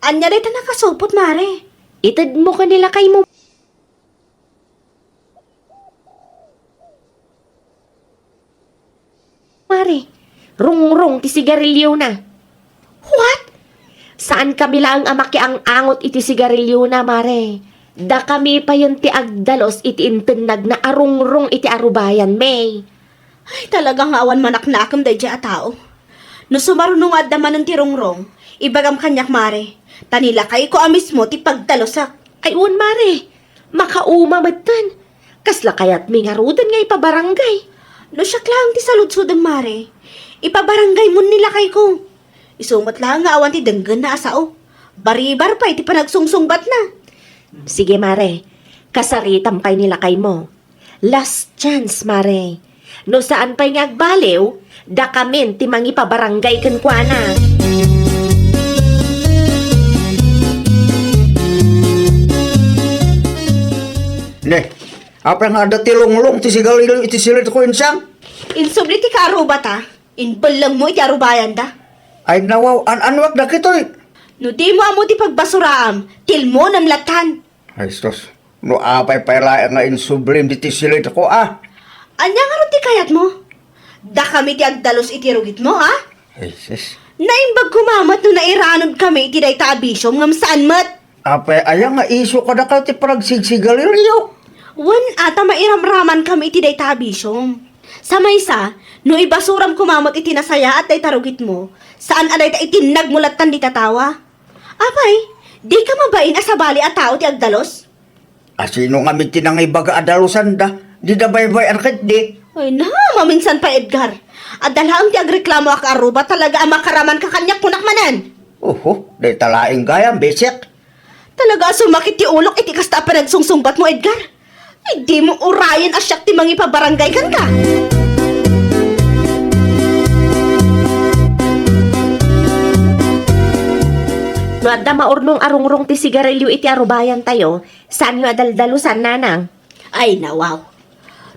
Ania dayta nakasupot, Mare? Itedmo ken ni lakaymo, Mare. Rungrong ti sigariliona. What? Saankami laeng a makiang-angot iti sigariliona, Mare. Dakami payen ti agdalus iti intennagna a rungrong iti arubayanmi. Ay, talaga nga awan manaknakem daydiay a tao. No sumaruno nga adda manen ti rungrong, ibagam kaniak, Mare, ta ni lakayko a mismo ti pagdalusak. Ay, wen, Mare. Makauma metten. Kasla kayatmi ngaruden nga ipabarangay? No siak laeng ti saludsodem, Mare, ipabarangaymon ni lakayko. Isu met laeng nga awan ti denggenna a sao. Baribar pay ti panagsungsungbatna. Sige, Mare. Kasaritam pay ni lakaymo. Last chance, Mare. No saan pay nga agbaliw, dakamin ti mangipabarangay kenkuana. Ne, apay nga adda ti lungrong ti sigarilio iti silidko, Insiang? Insubli ti kaarubata, imbellengmo iti arubayanda. Ay, nawaw, an-anuak dagitoy? No dimo ammo ti pagbasuraam, tilmonem lattan. Ay, sus. No apay pay laeng nga insublim ditoy silidko, a? Ania ngarud ti kayatmo? Dakami ti agdalus iti rugitmo, a? Ay, sus. Naimbag koma met no nairanudkami iti dayta a bisiom ngem saan met. Apay aya nga isu kadakayo ti panagsigsigarilio? Wen, a, ta mairamramankami iti dayta a bisiom. Sa maysa, no ibasuram koma met iti nasayaat dayta rugitmo, saan a dayta itinnagmo lattan dita tawa. Apay, dika mabain a sabali a tao ti agdalus? A, sino ngamin ti nangibaga a dalusanda? Dida baybay-an ketdi. Ay na, maminsan pay, Edgar. Adda laeng ti agreklamo a kaaruba, talaga a makaramanka kaniak, kunak manen. Oho, dayta laeng gayam, bisik. Talaga a sumakit ti ulok iti kasta a panagsungsungbatmo, Edgar. Ay, dimo urayen a siak ti mangipabarangay kenka. No adda maurnong a rungrong ti sigarilio iti arubayantayo, saanyo a daldalusan, nanang? Ay, nawaw.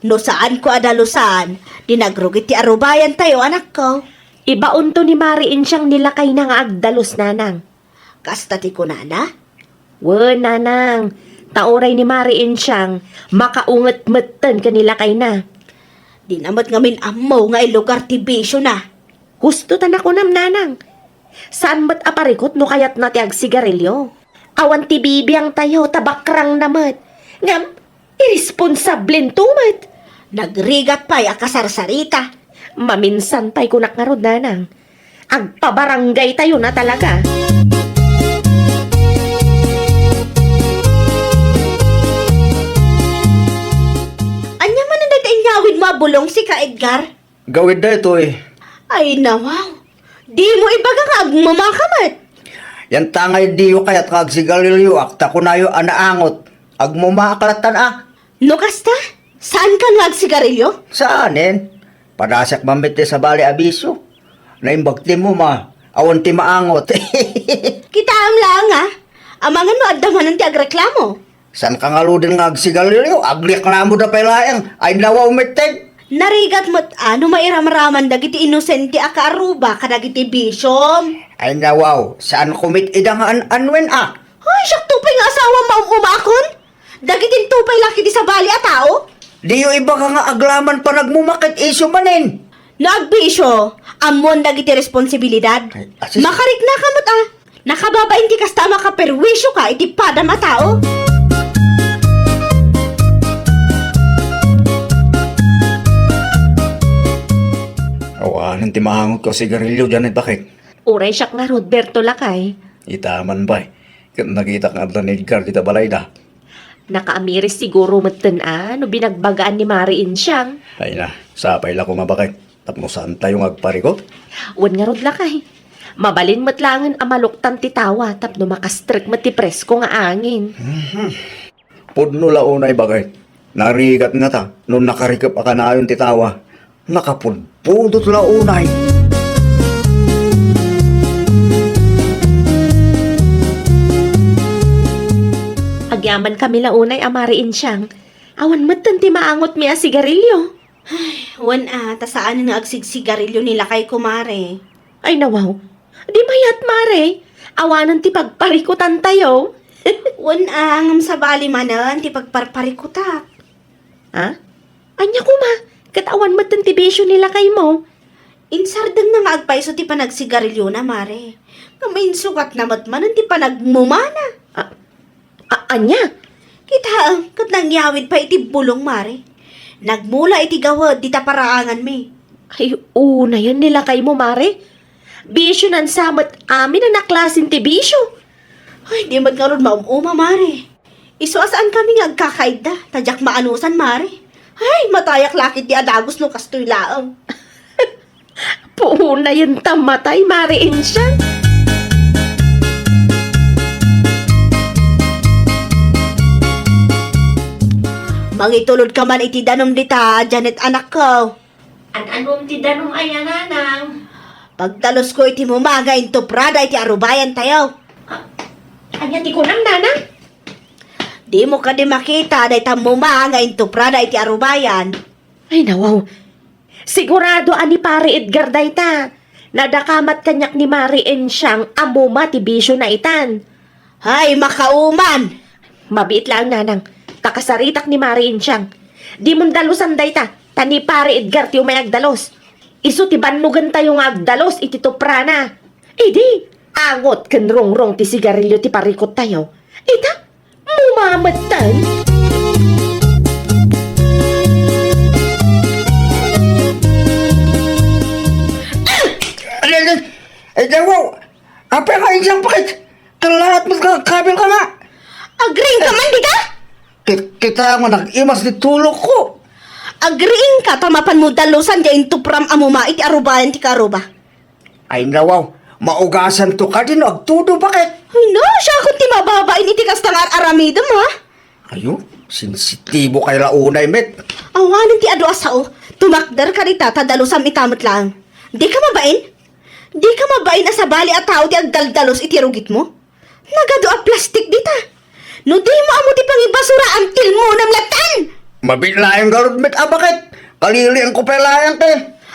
No saanko a dalusan, di nagrugit ti arubayantayo, anakko. Ibaonto ni Mare Insiang ni lakayna nga agdalus, nanang. Kasta ti kunana? Wen, nanang, ta uray ni Mare Insiang, makaunget metten ken ni lakayna. Dina met ngamin ammo nga ilugar ti bisiona. Husto ta nakunam, nanang. Saan met a parikut no kayatna ti agsigarilio. Awan ti bibiangtayo ta bakrangna met. Ngem, irresponsablento met. Nagrigat pay a kasarsarita. Maminsan pay kunak ngarud, nanang. Agpabarangaytayo na talaga. Ania manen dayta inyawidmo a bulong, sika, Edgar? Gawid daytoy. Ay, nawaw. Dimo ibaga nga agmamaka met. Yantangay diyo kayat nga agsigarilioak ta kunayo a naangot. Agmamaka lattan a. No kasta, saankan nga agsigarilio? Saanen. Padasiak man met ti sabali a bisio. Naimbag ti muma, awan ti maangot. Kitaem laeng a. Amangan no adda manen ti agreklamo. Saanka ngaruden nga agsigarilio, agreklamoda pay laeng. Ay, nawaw metten. Narigat met a no mairamraman dagiti inosente a kaaruba kadagiti bisiom. Ay, nawaw, saanko met ida nga an-anuen a. Ay, siakto pay nga asawam maum-umakon. Dagitinto pay la ketdi sabali a tao. Diyo ibaga nga aglaman panagmuma ket isu manen. No agbisio, ammom dagiti responsibilidad. Ay, asis- Makariknaka met a. Nakababain ti kasta a makaperwisio ka iti padam a tao. Awanen ti maangot ko sigarilio, Janet, bakit? Uray siak ngarud, Berto lakay. Ita man pay. Ket nakitak nga adda ni Edgar dita balayda. Nakaamiris siguro metten a no binagbagaan ni Mare Insiang. Ay na, sapay la koma bakit. Tapno saantayo nga agparikut? Wen ngarud lakay. Mabalin met laengen a maluktan ti tawa tapno makastrek met ti presko nga angin. Mhm. Pudno la unay, baket. Narigat ngata no nakarikep a kanayon ti tawa. Nakapudpudot la unay. Agyamankami la unay a Mare Insiang. Awan metten ti maangotmi a sigarilio. Ay, wen a, ta saanen nga agsigsigarilio ni lakayko, Mare. Ay, nawaw. Di mayat, Mare. Awanen ti pagparikutantayo. Wen a, ngem sabali manen ti pagparparikutak. Ha? Ania koma? Ket awan metten ti bisio ni lakaymo. Insardengna nga agpayso ti panagsigariliona, Mare. Ngem insukatna met manen ti panagmumana. A-, a-, ania? Kitaem, ket nangyawid pay iti bulong, Mare. Nagmula iti gawed dita paraanganmi. Ay, unayen ni lakaymo, Mare. Bisionan sa met amin a naklasen ti bisio. Ay, di met ngarud maum-uma, Mare. Isu a saankami nga agkakaidda, ta diak maanusan, Mare. Ay, matayak la ketdi a dagus no kastoy laeng. Puonayen ta matay, Mare Insiang. Mangitulodka man iti danum dita, Janet, anakko. An-anum ti danum aya, nanang? Pagdalusko iti muma nga intuprada iti arubayantayo. A-, ania ti kunam, nanang? Dimo kadi makita dayta muma nga intuprada iti arubayan? Ay, nawaw. Sigurado a ni Pare Edgar dayta. Nadakamat kaniak ni Mare Insiang a muma ti bisiona itan. Hay, makauman! Mabiit laeng, nanang. Ta kasaritak ni Mare Insiang. Dimon dalusan dayta, ta ni Pare Edgar ti umay agdalus. Isu ti bannogentayo nga agdalus iti tuprana. Idi, angot ken rungrong ti sigarilio ti parikuttayo. Ita, muma metten. Ay, ay, ay, ay, dawaw! Apay nga, Insiang, baket? Talaat met nga agkabilka nga. Agriingka man, dika? Ki-, kita nga nag-imas ti tulokko. Agriingka ta mapanmo dalusan diay intupram a muma iti arubayan ti kaaruba. Ay, nawaw, maugasanto kadi no agtudo, baket? Ay, no, siakon ti mababain iti kasta nga ar-aramidem, ha? Ayo, sensitibo kay la unay met. Awanen ti adu a sao, tumakder ka dita ta dalusam ita met laeng. Dika mabain? Dika mabain a sabali a tao ti agdaldalus iti rugitmo? Nagadu a plastik dita. No dimo ammo ti pangibasuraam, tilmonem lattan! Mabiit laeng ngarud met a baket. Kalilianko pay laeng ti.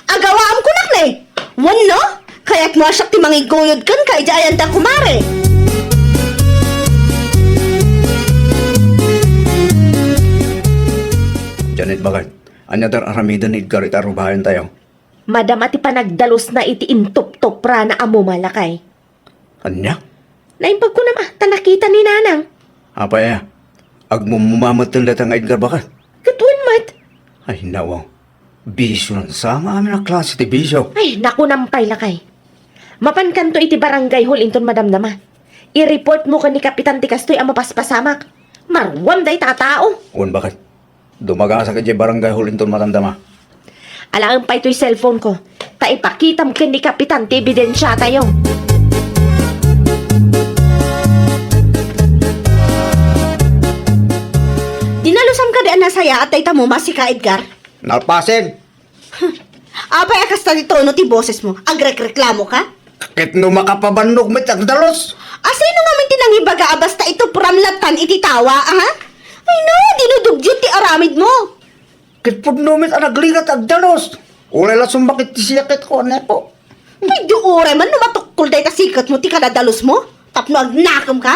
Agawaam kunak ne. Wenno, kayatmo a siak ti mangiguyod kenka idiay ayandak, kumare. Janet, baket, ania ti ar-aramiden ni Edgar iti arubayantayo? Madama ti panagdalusna iti intuptuprana a muma, lakay. Ania? Naimbag ko na, ah, ta nakita ni Nanang. Apay aya? Agmumuma metten dayta nga Edgar, baket? Ket wen met. Ay, nawaw. Bisionan sa nga amin a klase ti bisio. Ay, nakunam pay, lakay. Mapankanto iti barangay hall inton madamdama. I-report mo ken ni Kapitan ti kastoy a mapaspasamak. Maruam dayta a tao. Wen, baket. Dumagasak idiay barangay hall inton madamdama. Alaem pay toy cellphone ko, ta ipakitam ken ni Kapitan ti ebidensiatayo. Dinalusam kadi a nasayaat dayta muma, sika, Edgar? Nalpasen. Apay a kasta ti tono ti bosesmo? Agrekreklamoka? Ket no makapabannog met agdalus? A sino ngamin ti nangibaga a basta itupram lattan iti tawa, aha? Ay no, dinudugdiot ti aramidmo. Ket pudno met a nagligat agdalus. Uray la sumbakit ti siaketko, aneko. Ay, di uray man no matukkol dayta siketmo ti kadadalusmo. Tapno agnakemka?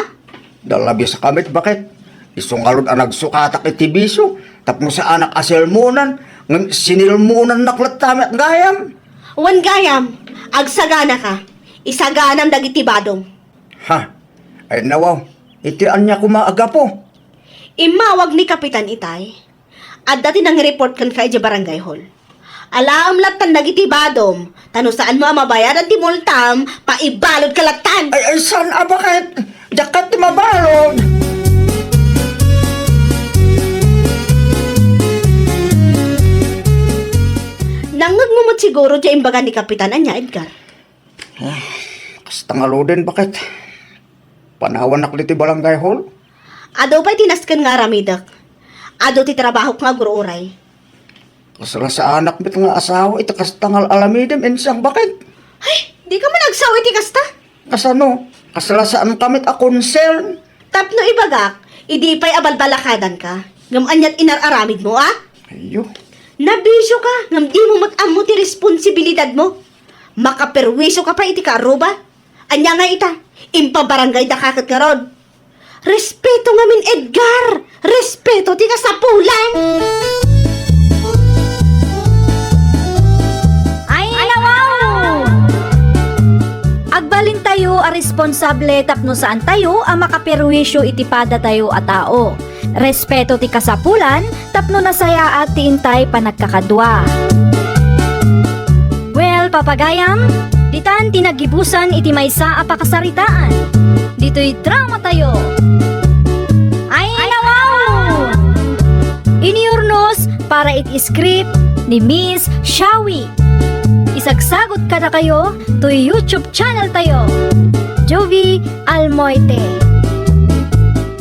Dalabisaka met, baket. Isu ngarud a nagsukatak iti bisio, tapno saanak a selmonan, ngem sinelmonannak latta met gayam. Wen gayam, agsaganaka, isaganam dagiti badom. Ha? Ay, nawaw, iti ania koma a gapu? Immawag ni Kapitan itay. Adda ti nangi-report kenka idiay barangay hall. Alaem lattan dagiti badom, ta no saanmo a mabayadan ti multam, paibalodka lattan. Ay, ay, saan a baket? Diak ket ti mabalod. Nangngegmo met siguro diay imbaga ni Kapitan, ania, Edgar? Ah, kasta ngaruden, baket. Panawannak ditoy barangay hall. Adu pay ti nasken nga aramidek. Adu ti trabahok nga agur-uray. Kasla saanak met nga asawa iti kasta nga al-alamidem, insiang baket. Ay, dika man agsaw iti kasta. Kasano? Kasla saan ka met a concern. Tapno ibagak, idi pay a balbalakadanka, ngem aniat inar-aramidmo, a? Ayyo. Nabisioka, ngem dimo met ammo ti responsibilidadmo. Makaperwisioka pay iti kaaruba. Ania nga ita, impabarangaydaka ket ngarud. Respeto ngamin, Edgar! Respeto ti kasapulan! Ay, nawaw! Agbalintayo a responsable tapno saantayo a makaperwisio iti padatayo a tao. Respeto ti kasapulan tapno nasayaat ti intay panagkakadua. Well, papagayam, ditan ti naggibusan iti maysa a pakasaritaan. Ditoy dramatayo. Ay, nawaw! Iniurnos para iti script ni Miss Shawi. Isagsagot kadakayo toy YouTube channel tayo, Jovi Almoite.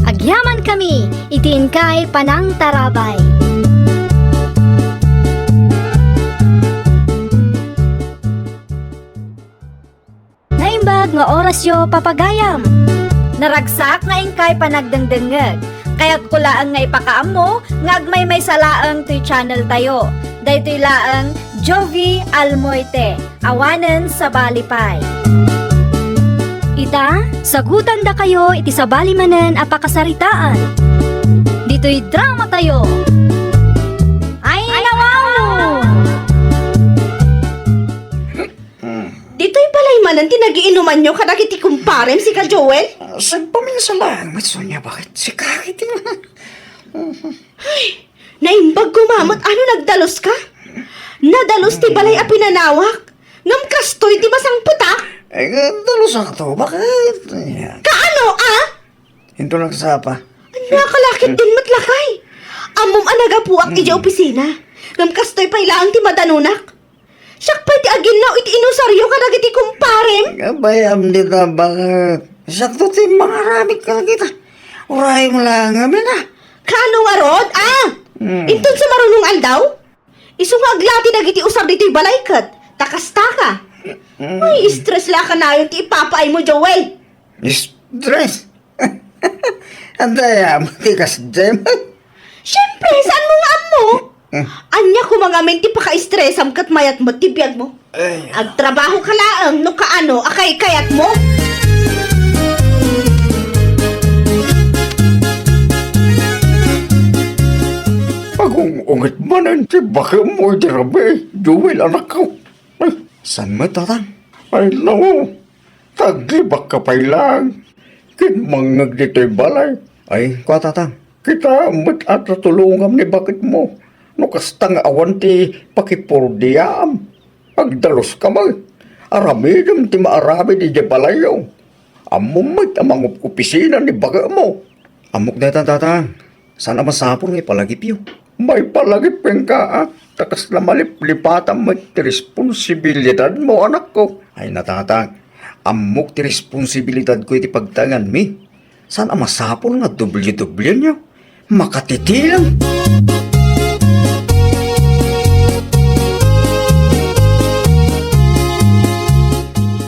Agyaman kami iti inkay panangtarabay. Naimbag nga orasyo, papagayam. Naragsak nga inkay panagdengdengngeg. Kayatko laeng nga ipakaammo nga agmaymaysa laeng toy channel tayo. Daytoy laeng Jovi Almoite, awanen sabali pay. Ita, sagutandakayo iti sabali manen a pakasaritaan. Ditoy dramatayo. Ay, nawaw! Ditoy balay manen ti nagiinumanyo kadagiti kumparem, sika Joel? Ah, sagpaminsan laeng met, Sonia, baket sika iti... Ay, naimbag koma met, ano, nagdaluska? Nadalus ti balay a pinanawak, ngem kastoy ti masangpetak? Ay, dalusakto, baket? Kaano, a? Into nagsapa. Ania ka la ketdin met lakay? Ammom a nagapuak idiay opisina, ngem kastoy pay laeng ti madanunak. Siak pay ti aginnaw iti inusaryo kadagiti kumparem. Abayam dita, baket? Siakto ti mangaramid kadagita. Urayem laeng ngamin, a. Kaano ngarud, a? Hmm. Inton sumaruno nga aldaw? Isu nga aglati dagiti usar ditoy balay ket ta kastaka. Mm. Ay, stress la kanayon ti ipapaaymo, Joel. Stress? Ania ti kasdiay? Siempre, saanmo nga ammo? Mm. Ania koma ngamin ti paka-stressam ket mayat met ti biagmo? Ay. Agtrabahoka laeng no kaano a kaykayatmo. Agung-unget manen ti baketmo iti rabii, Joel, anakko. Ay, saan met, Tatang? Ay, no, taglibakka pay laeng ket mangngeg ditoy balay. Ay, kua, Tatang. Kitaem met a tatulongam ni baketmo. No kasta nga awan ti pakipurdiaam, agdaluska met. Aramidem ti maaramid idiay balayyo. Ammom met a mangopisina ni baketmo. Ammok dayta, Tatang. Saan a masapul nga ipalagipyo? Maipalagip kenka, a, ta kasla maliplipatam met ti responsibilidadmo, anakko. Ay, Tatang, ammok ti responsibilidadko iti pagtaenganmi. Saan a masapul nga doble-doblenyo? Makatitilang.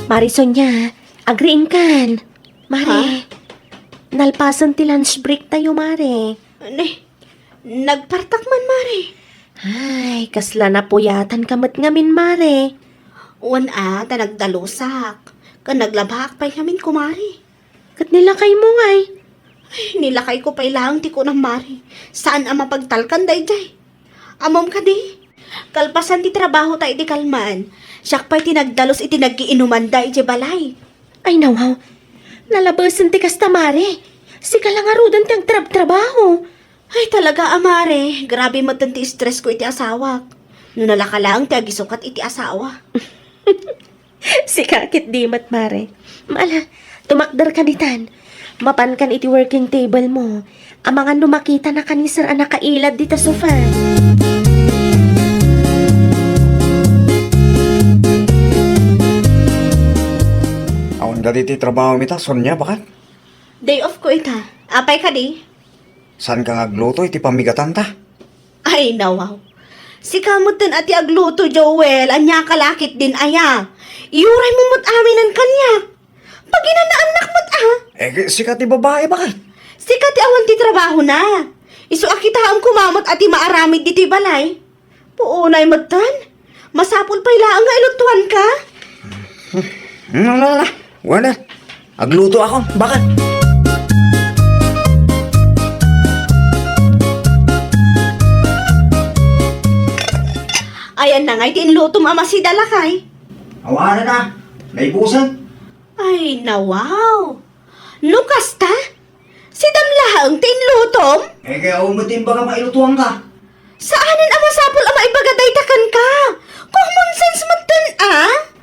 Mari Sonia, agriingkan. Mari, ha? Nalpasen ti lunch break tayo, Mari. Ne, nagpartak man, Mari. Ay, kasla napuyatanka met ngamin, Mari. Wen a, ta nagdalusak. Ken naglabak pay ngamin, kumari. Ket nilakaymo ngay? Ay, nilakayko pay laeng ti kunam, Mari. Saan a mapagtalkan daydiay. Ammom kadi? Kalpasan ti trabahota idi kalman, siak pay ti nagdalus iti nagiinumanda idiay balay. Ay, nawaw. Nalabesen ti kasta, Mari. Sika la ngaruden ti agtrabtrabaho. Ay, talaga a, Mari. Grabe metten ti stressko iti asawak. No nalaka laeng ti agisukat iti asawa. Sika ketdi met, Mari. Ala, tumakderka ditan. Mapankan iti working table mo. Amangan no makitanaka ni Sir a nakailad dita sofa. Awan dagiti trabaho mi ta, Sonia, baket? Day off ko ita. Apay kadi? Saanka nga agluto iti pammigatanta? Ay, nawaw. Sika metten a ti agluto, Joel. Ania ka la ketdin aya? Iuray mo met aminen kaniak. Paginanaannak met a. Eh, sika ti babai, baket? Sika ti awan ti trabahona. Isu a kitaem koma met a ti maaramid ditoy balay. Puonay metten. Masapul pay laeng nga ilutuanka. Hmm, ala, ala. Wen, aglutoakon, baket? Ayanna ngay ti inlutom a masida, lakay? Awanen a, naibusen. Ay, nawaw. No kasta, sidam laeng ti inlutom? Eh, kaya awan met imbagam a ilutoanka. Saanen a masapul a maibaga dayta kenka. Common sense metten a.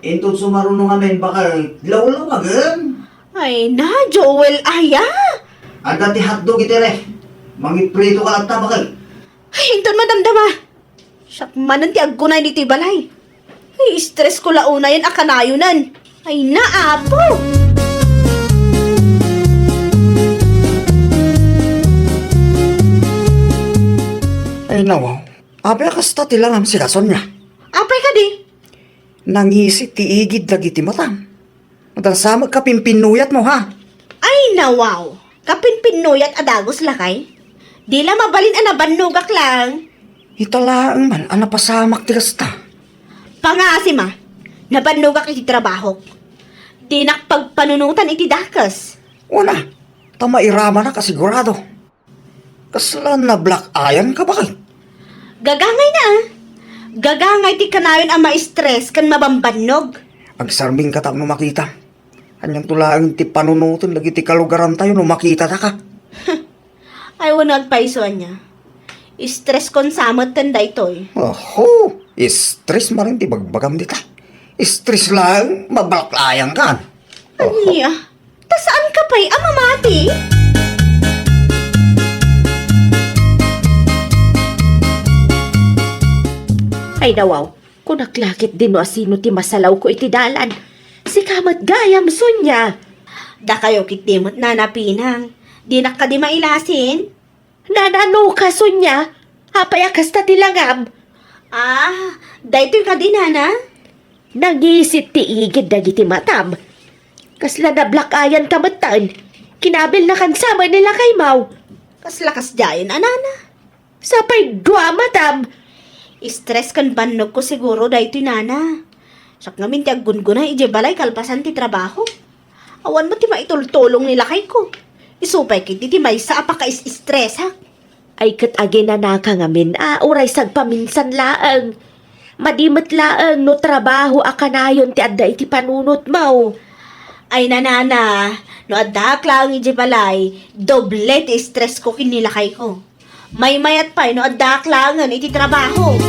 Inton sumaruno ngamin, baket, lawlawagen. Ay na, Joel, aya. Adda ti hotdog iti ref. Mangipritoka latta, baket. Ay, inton madamdama. Siak manen ti agkunay ditoy balay. Ay, stress ko la unayen a kanayonen. Ay, naapo! Ay, nawaw. Apay a kasta ti langam, sika, Sonia? Apay kadi? Nangisit ti igid dagiti matam. Adda sa met kapinpinnuyatmo, ha? Ay, nawaw! Kapinpinnuyat a dagus, lakay? Di la mabalin a nabannogak laeng. Ita laeng man a napasamak ti kasta. Pangasim a, nabannogak iti trabahok. Dinak pagpanunotan iti dakes. Wen a, ta mairamanak a sigurado. Kasla nablack-eyanka, baket? Gagangayna a. Gagangay ti kanayon a ma-stress ken mabambannog. Agsarbingka tapno makita. Anianto laeng ti panunoten dagiti kalugarantayo no makitataka? Ay, wen, agpayso ania. Stress kon sa metten daytoy. Oho, stress manen ti bagbagam dita. Stress laeng, mablack-eyankan. Oho. Ania? Ta saanka pay a mamati? Ay, nawaw, kunak la ketdin no asino ti masalawko iti dalan. Sika met gayam, Sonia. Dakayo ketdi met, Nana Pinang. Dinak kadi mailasin? Nana, no ka, Sonia? Apay a kasta ti langam? Ah, daytoy kadi, Nana? Nangisit ti igid dagiti matam. Kasla nablack-eyanka metten. Kinabilnakan sa met ni lakaymo. Kasla kasdiayen a, Nana? Sapay dua matam. Stress ken bannogko siguro daytoy, Nana. Siak ngamin ti aggungguna idiay balay kalpasan ti trabaho. Awan met ti maitultulong ni lakayko. Isu pay ketdi ti maysa a pakaisistresak. Ay, ket aginanaka ngamin a uray sagpaminsan laeng. Madi met laeng no trabaho a kanayon ti adda iti panunotmo. Ay, Nana, no addaak laeng idiay balay, doble ti stressko ken ni lakayko. Maymayat pay no addaak laengen iti trabaho.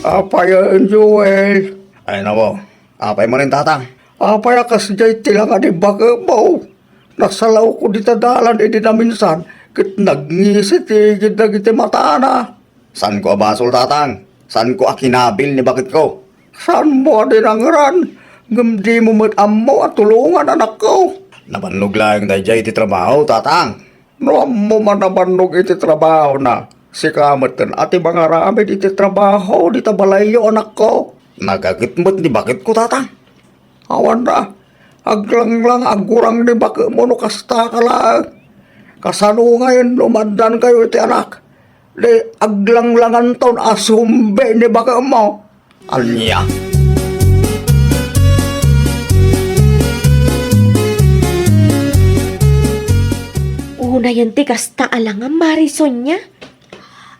Apay, Joel? Ay, nako. Apay manen, Tatang? Apay a kasdiay ti langa ni bakemo? Nasalawko dita dalan idi naminsan, ket nangisit ti igid dagiti matana. Saanko a basol, Tatang. Saanko a kinabil ni baketko. Saanmo a dinangran, ngem dimo met ammo a tulongan, anakko. Nabannog laeng daydiay ti trabaho, Tatang. No ammo man a bannog iti trabahona, sika metten a ti mangaramid iti trabaho dita balayyo, anakko. Nagaget met ni baketko, Tatang. Awan a, aglanglang a gurang ni bakemo no kasta ka laeng. Kasano ngayen no maaddankayo iti anak? Di aglanglanganton a sumbi ni bakemo. Ania? Unayen ti kasta a langam, Mare Sonia.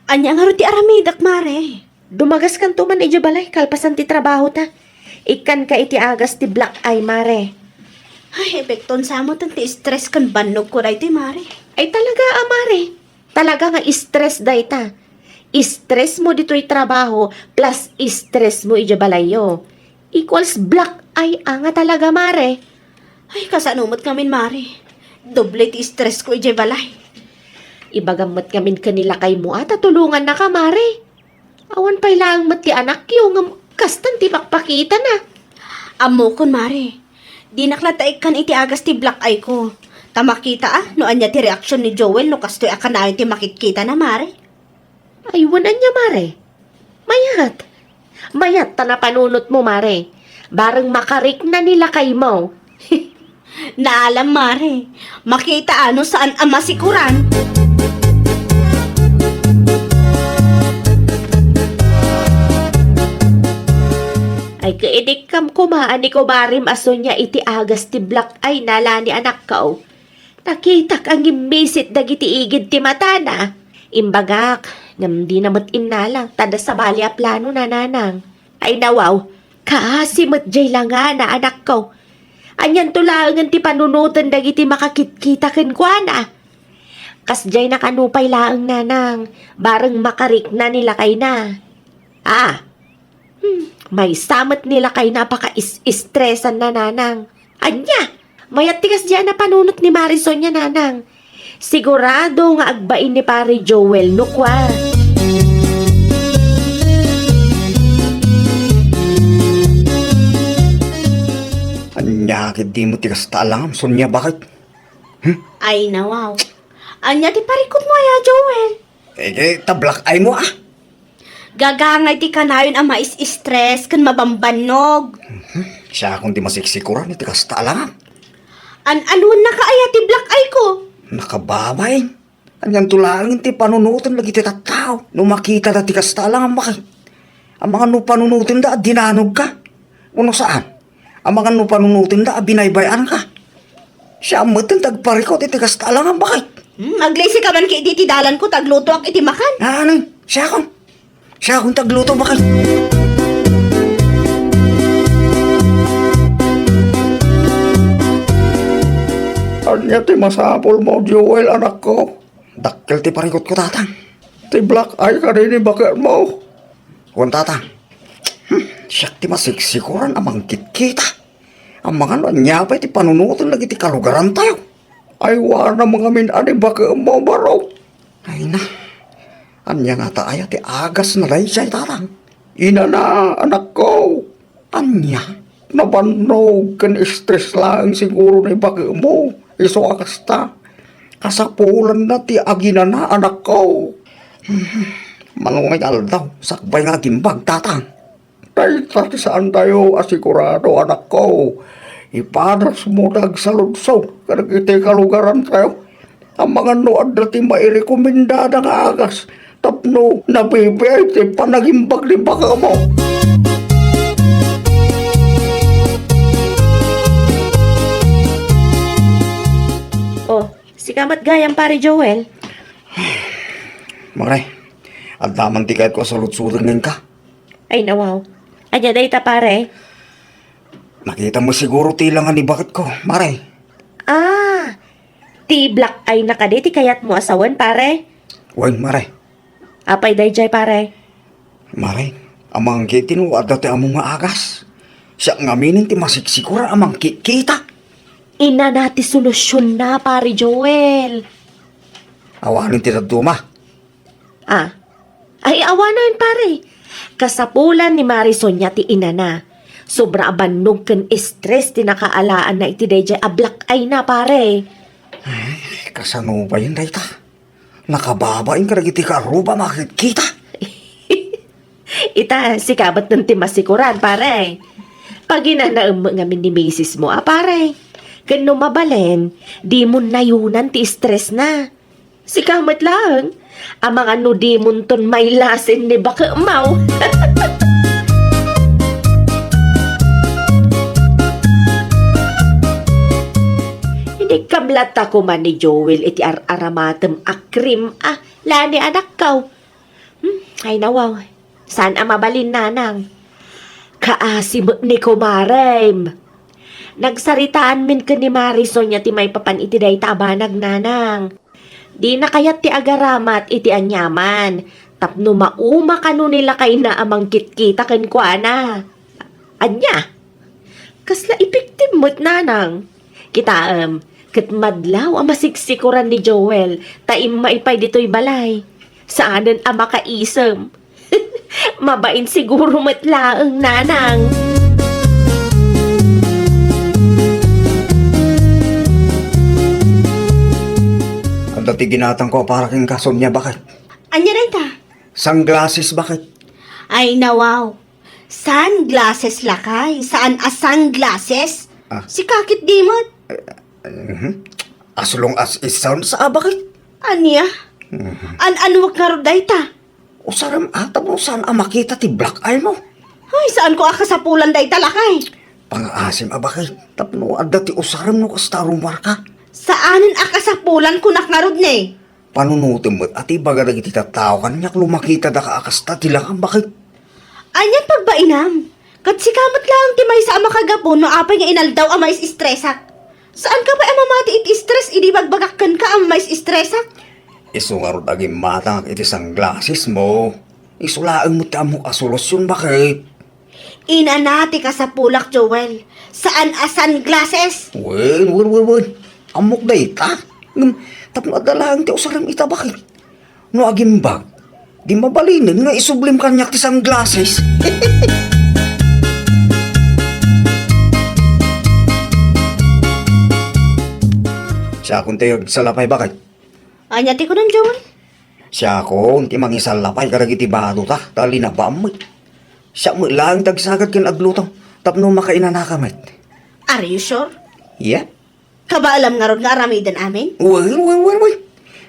Ania ngarud ti aramidek, Mare? Dumagaskanto man idiay balay kalpasan ti trabahota. Ikkanka iti agas ti black eye, Mare. Ay, epekton sa metten ti stress ken bannogko daytoy, Mare. Ay, talaga a, Mare. Talaga nga stress dayta. Stressmo ditoy trabaho plus stressmo idiay balayyo. Equals black eye a nga talaga, Mare. Ay, kasano met ngamin, Mare? Doble ti stressko idiay balay. Ibagam met ngamin ken ni lakaymo a ta tulongannaka, Mare. Awan pay laeng met ti anakyo ngem kastan ti pakpakitana. Ammokon, Mare. Dinak latta ikkan iti agas ti black eye ko. Ta makita a, no ania ti reaksion ni Joel no kastoy a kanayon ti makitkitana, Mare. Ay, wen ania, Mare? Mayat. Mayat ta napanunotmo, Mare. Bareng makarikna ni lakaymo. Naalam, Mare. Makita a no saan a masikuran. Ay, kainikkam koma a ni kumarim a Sonia iti agas ti black eye na la ni anakko. Nakitak a ngimmisit dagiti igid ti matana. Imbagak, ngem dina met innala, ta adda sabali a plano, Nanang. Ay nawaw, kaasi met jay langana, anakko. Anianto laengen ti panunoten dagiti makakitkita kenkuana? Kasdiay na kano pay laeng, Nanang, bareng makarikna ni lakayna. Ah, Hmm, maysa met ni lakayna a pakaes-estresanna, Nanang. Ania? Mayat ti kasdiay a napanunot ni Mare Sonia, Nanang. Sigurado nga agbain ni Pare Joel no kua. Ania ketdi met ti kasta a langam, Sonia, baket? Hmm? Ay, nawaw. Ania ti parikutmo aya, Joel? Eh, eh, ta black eye mo, ah. Gagangay ti kanayon a mais-stress ken mabambannog. Mhm. Siakon ti masiksikuran iti kasta a langam. An-anuennaka aya ti black eye ko? Nakababain. Anianto laeng ti panunoten dagiti tattao no makitada ti kasta a langam, baket? Amangan no panunotenda a dinanogka. Wenno saan? Amangan no panunotenda a binaybay-anka. Siak metten ti agparikut iti kasta a langam, baket? Hmm, aglisika man ketdi iti dalanko ta aglutoak iti makan. Ania? Siakon. Siakon ti agluto, baket. Ania ti masapulmo, Joel, anakko? Dakkel ti parikutko, Tatang. Ti black eye kadi ni baketmo? Wen, Tatang. Hmm, siak ti masiksikuran a mangkitkita. Amangan no ania pay ti panunoten dagiti kalugarantayo. Aywanam ngamin a ni baketmo, baro. Ay na. Ania ngata aya ti agasna daydiay, Tatang? Inana, anakko. Ania? Nabannog ken stress laeng siguro ni baketmo. Isu a kasta. Kasapulanna ti aginana, anakko. Mano nga aldaw, sakbay nga agimbag, Tatang. Dayta ti saantayo a sigurado, anakko. Ipadasmo ti agsaludsod kadagiti kalugarantayo. Amangan no adda ti mairekomendada nga agas tapno nabibiay ti panagimbag ni baketmo. Oh, sika met gayam, Pare Joel. Mare, adda man ti kayatko a saludsodek kenka. Ay, nawaw. Ania dayta, pare? Nakitam met siguro ti ilangan ni baketko, Mare. Ah, ti black eye na kadi ti kayatmo a sawen, pare? Wen, Mare. Apay daydiay, pare? Mare, amangan ketdi no adda ti ammom nga agas. Siak ngamin ti masiksikuran a mangkitkita. Inana ti solusionna, Pare Joel. Awanen ti dadduma. Ah. Ay, awanen, pare. Kasapulan ni Mare Sonia ti inana. Sobra a bannog ken stress ti nakaalaanna iti daydiay a black eye na, pare. Ay, kasano bayen dayta? Nakababain kadagiti kaarruba a makitkita. Ita, sika met ti masikuran, pare. Paginanaem met ngamin ni misismo a, pare. Ken no mabalin, dimon nayonan ti stressna. Sika met laeng, amangan no dimonton mailasin ni baketmo. Idi kamlatta koma ni Joel iti ar-aramatem a cream a, la ni anakko. Hmm, ay nawaw. Saan a mabalin, nanang? Kaasi met ni kumarem. Nagsaritaanmin ken ni Mare Sonia ti maipapan iti dayta a banag, nanang. Dina kayat ti agaramat iti aniaman tapno mauma kano ni lakayna a mangkitkita kenkuana. Ania? Kasla epektibo met, nanang. Kitaem, ket madlaw a masiksikuran ni Joel ta immay pay ditoy balay. Saanen a makaisem. Mabain siguro met laeng, nanang. Dati ginatangko a para kenka, Sonia, baket. Ania dayta? Sunglasses, baket. Ay, nawaw. Sunglasses, lakay. Saan a sunglasses? Ah. Sika ket di met. Mhm. As long as it sounds, ah, baket. Ania? Mhm. An-anuak ngarud dayta? Usarem a, tapno saan a makita ti black eye mo. Ay, saanko a kasapulan dayta, lakay. Pangaasim a, baket. Tapno adda ti usarem no kasta a rumuarka. Saanen a kasapulan, kunak ngarud ne. Panunotem met a ti ibaga dagiti tattao kaniak no makitadaka a kasta ti langam, baket. Anian pagbainam? Ket sika met laeng ti maysa a makagapu no apay nga inaldaw a mais-estresak. Saanka pay a mamati iti stress idi ibagbagak kenka a mais-estresak? Isu ngarud a gimmatangak iti sunglasses mo. Isu laeng met ti ammok a solusion, baket. Inana ti kasapulak, Joel. Saan a sunglasses? Wen, wen, wen, wen. Ammok dayta. Ngem, tapno adda laeng ti usarem ita, baket. No agimbag, di mabalinen nga isublim kaniak ti sunglasses. Siakon ti agsalapay, baket. Ania ti kunam, Joel? Siakon ti mangisallapay kadagiti badota, ta linabaam met. Siak met laeng ti agsagad ken agluto, tapno makainanaka met. Are you sure? Yeah. Kabaalam ngarud nga aramiden amin? Wen, wen, wen, wen.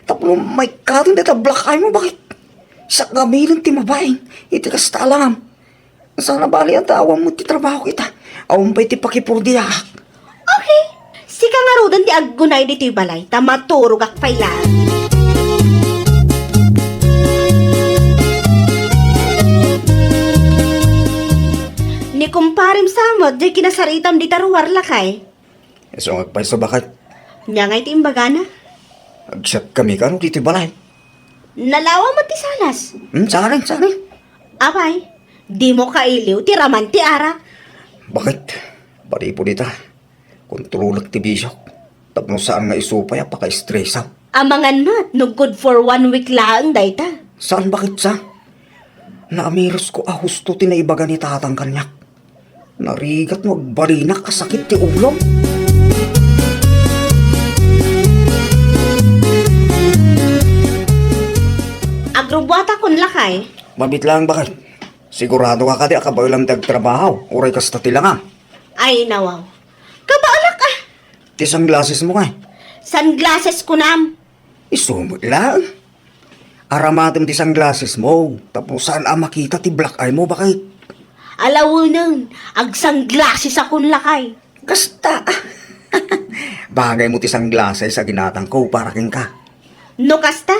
Tapno maikkaten dayta black eye mo, baket? Siak ngaminen ti mabain iti kasta a langam. Saan a bali a daawan met ti trabaho ita. Awan pay ti pakipurdiaak. Okay. Sika ngaruden ti aggunay ditoy balay, ta maturogak pay laeng. Ni kumparem sa met, diay kinasaritam dita ruar, lakay. Isu nga agpayso, baket. Ania ngay ti imbagana? Agsiatkami kano ditoy balay. Nalawa met ti sanas. Hmm, saan, saan? Apay, dimo kailiw ti raman ti arak? Baket, padi-padi ta. Kontrolek ti bisiok. Tapno saan nga isu pay a pakaestresak. Amangan met no good for one week laeng dayta. Saan, baket, sa? Naamirusko a husto ti naibaga ni tatang kaniak. Narigat no agbalinak a sakit ti ulom. Agrubuatakon, lakay. Mabit laeng, baket. Sigurado ka kadi a kabaelam ti agtrabaho, uray kasta ti langam? Ay, nawaw. Kabaelak, ah. Ti sunglasses mo, kay? Sunglasses kunam. Isu met laeng. Aramatem ti sunglasses mo, tapno saan a makita ti black eye mo, baket. Alawenen, agsunglassesakon, lakay. Kasta. Bagay mo ti sunglasses a ginatangko para kenka. No kasta,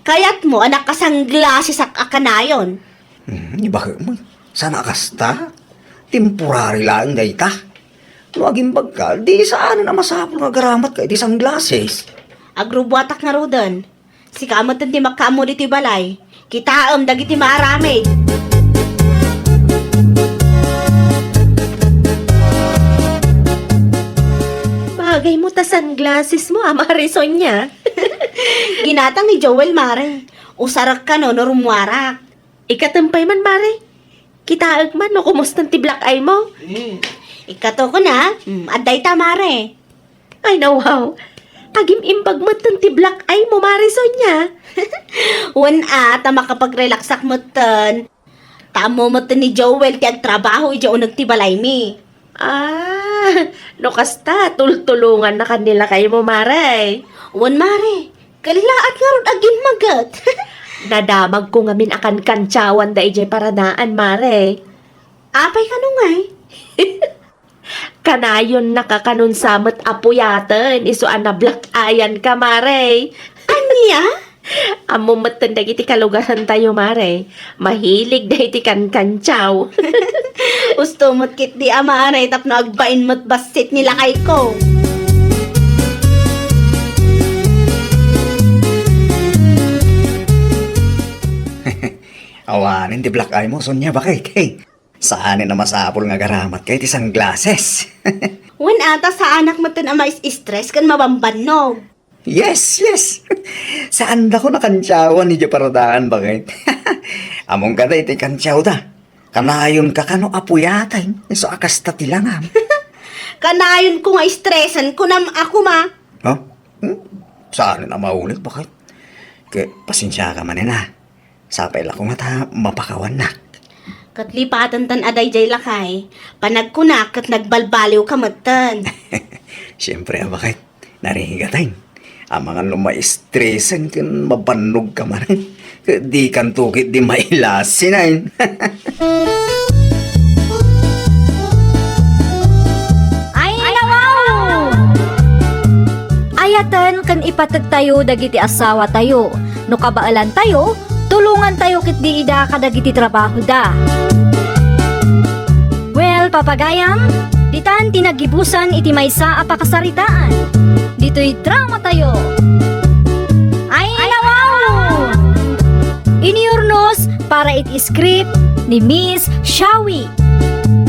kayatmo a nakasunglassesak a kanayon? Hmm, ibaga mo. Saan a kasta? Temporary laeng dayta. No agimbagka, di saanen a masapul nga agaramat ka iti sunglasses. Agrubuatak ngaruden. Sika metten ti makaammo ditoy balay. Kitaem dagiti maaramid. Bagay mo ta sunglasses mo, a, Mare Sonia. Ginatang ni Joel, Mare. Usarek kano no rumuarak. Ikatem pay man, Mare. Kitaek man no kumustan ti black eye mo. Mm. Ikato ko na, mm, adda ita, Mare. Ay, nawaw. Agim-imbag metten ti black eye mo, Mare Sonia. Wen a, ta makapagrelaksak metten. Ta ammo metten ni Joel ti agtrabaho idiay uneg ti balaymi. Ah, no kasta, tultulongannakan ni lakay mo, Mare. Wen, Mare. Kellaat ngarud a gimmaget. Nadamagko ngamin a kankantiawanda idiay paranaan, Mare. Apay kano ngay? Kanayonnaka kanon sa met a puyaten, isu a nablack-eyan ka, Mare. Ania? Ammo metten dagiti kalugarantayo, Mare. Mahilig dagiti kankantiaw. Usto met ketdi a, Mare, tapno agbain met bassit ni lakayko. Awanen ti black eye mo, Sonia, baket. Saanen a masapul nga agaramat ka iti sunglasses. Wen a, ta saanak metten a mais-stress ken mabambannog. Yes, yes. Saandakon a kantiawan idiay paranaan, baket. Ammom kadi ti kantiawda. Kanayonka kano a puyaten, isu a kasta ti langam. Kanayonko nga stresen, kunam a koma. Huh? Hmm? Saan a maulit, baket? Ket pasensiaka manen, a. Sapay la koma ta mapakawannak. Ket lipaten tan a daydiay lakay, panagkunak ket nagbalbaliwka metten. Siempre a, baket. Narigaten. Amangan no ma-stresen ken mabannogka manen. Ket dikanto ketdi mailasinen. Ay, nawaw! Ayaten ken ipategtayo dagiti asawatayo. No kabaelantayo, tulongantayo ketdi ida kadagiti trabahoda. Well, papagayam, ditan ti naggibusan iti maysa a pakasaritaan. Ditoy dramatayo. Ay, nawaw! Iniurnos para iti script ni Miss Shawi.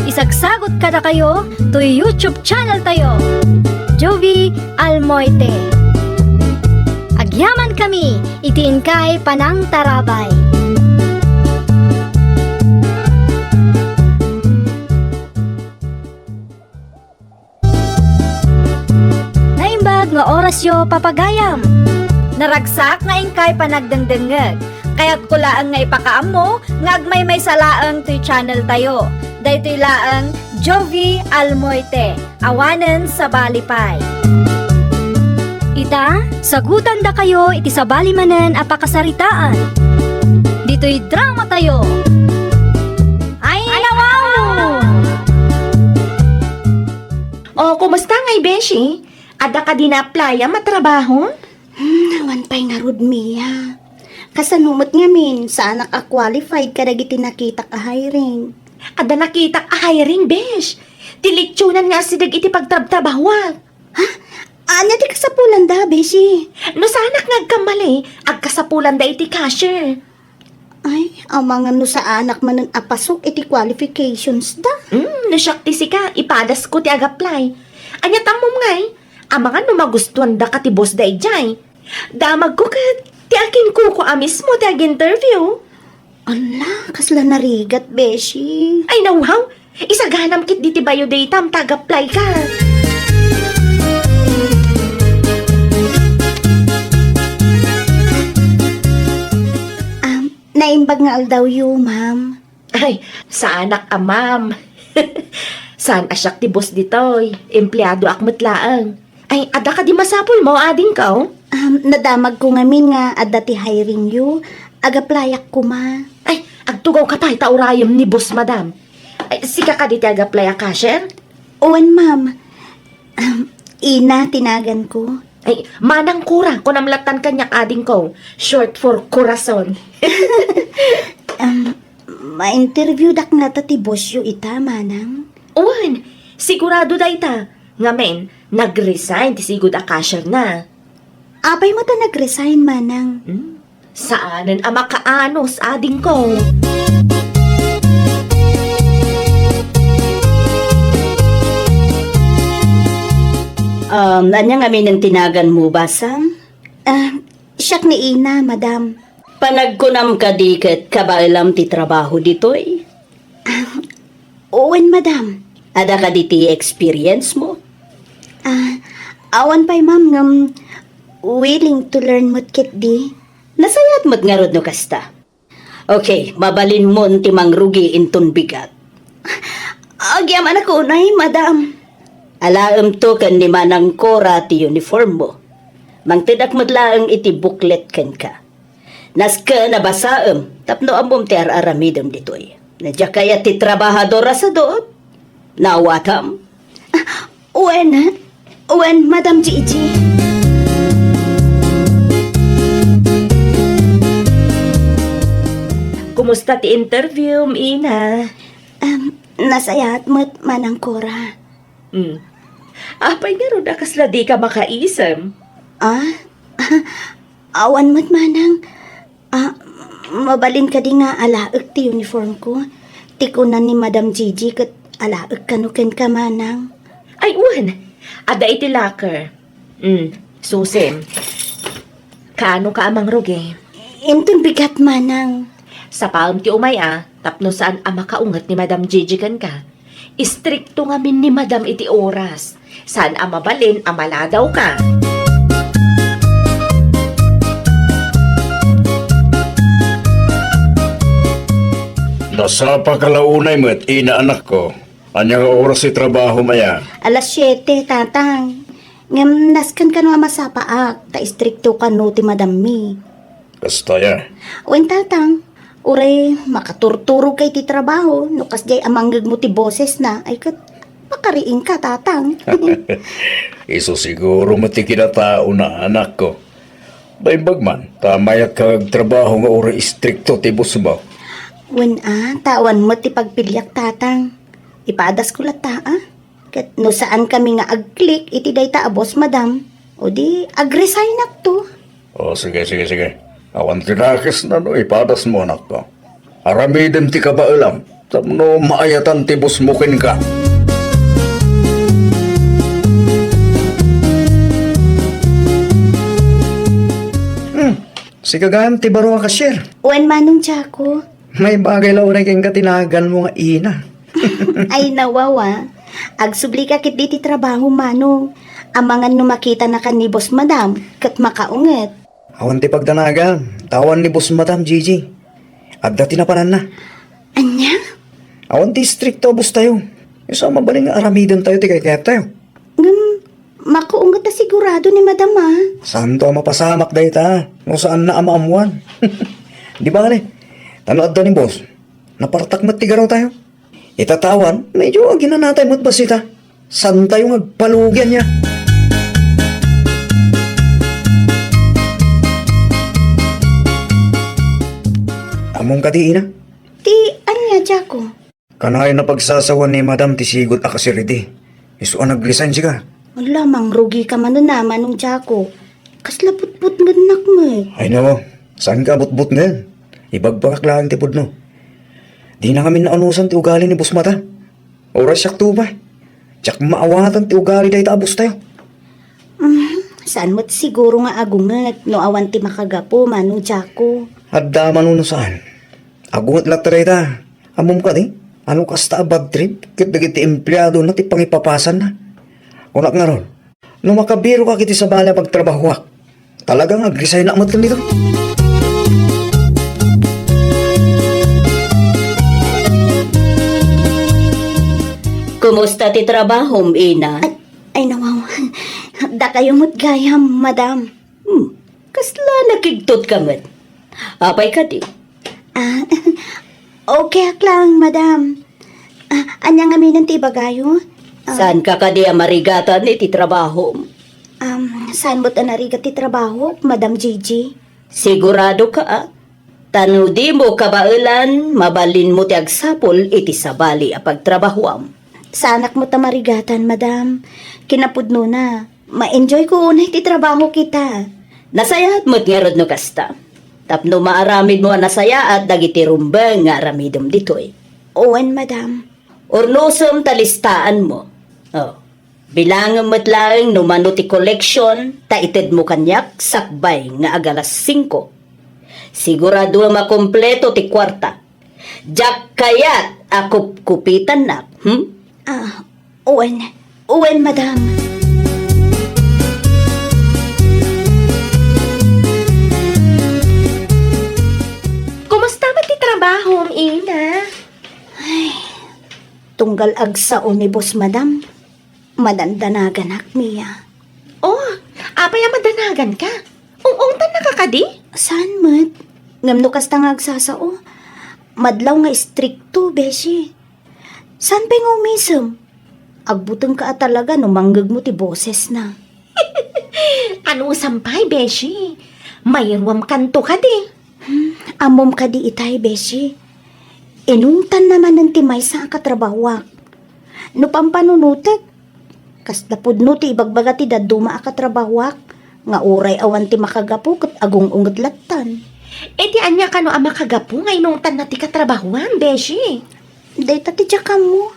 Isagsagot kadakayo toy YouTube channel tayo, Jovi Almoite. Agyaman kami iti inkay panangtarabay. Naimbag nga orasyo, papagayam. Naragsak nga inkay panagdengdengngeg. Kayatko laeng nga ipakaammo nga agmaymaysa laeng toy channel tayo. Daytoy laeng Jovi Almoite, awanen sabali pay. Ita, sagutandakayo iti sabali manen a pakasaritaan. Ditoy dramatayo. Ay, nawaw! O, kumusta ngay, beshi? Adda kadi na-apply-am a trabaho? Hmm, awan pay ngarud, Mia. Kasano met ngamin, saanak a qualified kadagiti nakitak a hiring. Adda nakitak a hiring, besh. Ti litsunan nga asideg iti pagtrabtrabahuak. Ha? Ania ti kasapulanda, beshi? No saanak nga agkamali, agkasapulanda iti cashier. Ay, amangan no saanak manen a pasok iti qualifications da. Hmm, no siak ti sika, ipadasko ti ag-apply. Ania ti ammom ngay? Amangan no magustuandaka ti boss da idiay. Damagko ket ti akinkuko a mismo ti ag-interview. Ala, kasla narigat, beshi. Ay, nawaw! Isaganam ketdi ti bio datam ta ag-apply ka. Um, naimbag nga aldawyo, ma'am. Ay, saanak a ma'am. Saan a siak ti boss ditoy. Empleadoak met laeng. Ay, adda kadi masapulmo, adingko? Um, nadamagko ngamin nga adda ti hiringyo. Ag-applyak koma. Ay, agtugawka pay ta urayem ni boss, madam. Ay, sika kadi ti ag-apply a cashier? Wen, ma'am. Um, Ina ti naganko. Ay, Manang Cora, kunam lattan kaniak, adingko. Short for corazon. Um, ma-interviewdak ngata ti bossyo ita, Manang? Wen, sigurado dayta. Ngamin, nag-resign ti sigud a cashier na. Apay met a nag-resign, Manang? Hmm? Saanen a makaanus, adingko. Um, ania ngamin ti naganmo, basam? Ah, siak ni Ina, madam. Panagkunam kadi ket kabaelam ti trabaho ditoy? Ah, wen, madam. Adda kadi ti experience mo? Ah, awan pay, ma'am, ngem willing to learn met ketdi. Nasayaat met ngarud no kasta. Okay, mabalinmon ti mangrugi inton bigat. Agyamanak unay, madam. Alaemto ken ni Manang Cora ti uniform mo. Mangtedak met laeng iti booklet kenka. Nasken a basaem tapno ammom ti ar-aramidem ditoy. Nadia kayat ti trabahador a sadut? Naawatam? Ah, wen, wen, Madam Gigi. Kumusta ti interview, Ina? Um, nasayaat met, Manang Cora. Hmm. Apay ngarud a kasla dika makaisem? Ah? Awan met, Manang. Ah, mabalin kadi nga alaek ti uniform ko? Ti kunan ni Madam Gigi ket alaek kano kenka, Manang. Ay, wen. Adda iti locker. Hmm. Susim. Kaano ka a mangrugi? Inton bigat, Manang. Sapaem ti umay a, tapno saan a makaunget ni Madam Gigi kenka. Istrikto ngamin ni Madam iti oras. Saan a mabalin a maladawka. Nasapaka la unay met, ina, anakko. Ania nga oras ti trabahom aya? Alas siete, tatang. Ngem nasken kano a masapaak, ta istrikto kano ti madammi. Kasta aya? Wen, tatang. Uray makaturturogka iti trabaho, no kasdiay a mangngegmo ti bosesna, ay ket pakariingka, tatang. Isu siguro met ti kinataona, anakko. Naimbag man, ta mayatka nga agtrabaho nga uray istrikto ti bosmo. Wen a, ta awan met ti pagpiliak, tatang. Ipadasko latta, a? Ket no saankami nga agklik iti dayta a boss, madam, o di agresignak to. O, sige, sige, sige. Awan ti dakesna no ipadasmo, anakko. Aramidem ti kabaelam tapno maayatan ti bossmo kenka. Hmm, sika gayam ti baro a cashier. Wen, Manong Jaco. May bagay la unay kenka ti naganmo nga ina. Ay, nawawa. Agsublika ketdi ti trabaho, Manong. Amangan no makitanakan ni Boss Madam, ket makaunget. Awan ti pagdanagan, ta awan ni Boss Madam, Gigi. Adda ti napananna. Ania? Awan ti istrikto a boss tayo. Isu a mabalin nga aramidentayo ti kaykayattayo. Ngem, makaunget a sigurado ni Madam, a. Saanto a mapasamak dayta, no saanna a maammuan. Di bale, ta no adda ni boss, napartak met ti garaw tayo. Ita ta awan, medyo aginanatay met bassit a. Saantayo nga agpalugi ania. Ammom kadi, ina? Ti ania, Jaco? Kanayon a pagsasawan ni Madam ti sigud a kasiridi. Isu a nag-resign sika. Ala, mangrugika manen a, Manong Jaco. Kasla butbutngennak met. Ay, nako, saanka a butbutngen. Ibagbagak laeng ti pudno. Dina ngamin naunusan ti ugali ni Boss Madam. Uray siak to pay. Diak maawatan ti ugali dayta a boss tayo. Mm, saan met siguro nga agunget no awan ti makagapu, Manong Jaco? Adda man no saan. Agunget latta dayta. Ammom kadi, ano kasta a bad trip ket dagiti empleadona ti pangipapasanna? Kunak ngarud, no makabiroka iti sabali a pagtrabahoak, talaga nga agresignak met ditoy. Kumusta ti trabahom, ina? Ay, ay, nawaw. Dakayo met gayam, madam. Hmm, kasla nakigtot ka met. Apay kadi? Ah, okay ak lang, madam. Ah, ania ngamin ti ibagayo? Ah, saanka kadi a marigatan iti trabahom? Um, saan met a narigat ti trabaho, Madam Gigi? Sigurado ka, a? Ta no dimo kabaelan, mabalinmo ti agsapul iti sabali a pagtrabahoam. Saanak met a marigatan, madam. Kinapudnona, ma-enjoy ko unay ti trabaho kita. Nasayaat met ngarud no kasta. Tapno maaramidmo a nasayaat dagiti rumbeng nga aramidem ditoy. Wen, madam. Urnosem ta listaanmo. Oh. Bilangem met laeng no mano ti koleksion ta itedmo kaniak sakbay nga agalas singko. Sigurado a makompleto ti kuarta. Diak kayat a kupkupitannak, hmm? Ah, wen. Wen, madam. Kumusta met ti trabahom, ina? Ay, tunggal agsao ni boss, madam. Madandanaganak, Mia. Oh, apay a madanaganka? Ung-ungtannaka kadi? Saan met? Ngem no kasta nga agsasao, madlaw nga istrikto, beshi. Saan pay nga umisem? Agbutengka a talaga no mangngegmo ti bosesna. Anusam pay, beshi. Mairuamkanto kadi. Hmm, ammom kadi itay, beshi. Inungtanna manen ti maysa a katrabahoak. No pampanunotek, kasla pudno ti ibagbaga ti dadduma a katrabahoak, nga uray awan ti makagapu ket agung-unget lattan. Iti ania kano a makagapu nga inungtanna ti katrabahoam, beshi? Dayta ti diak ammo.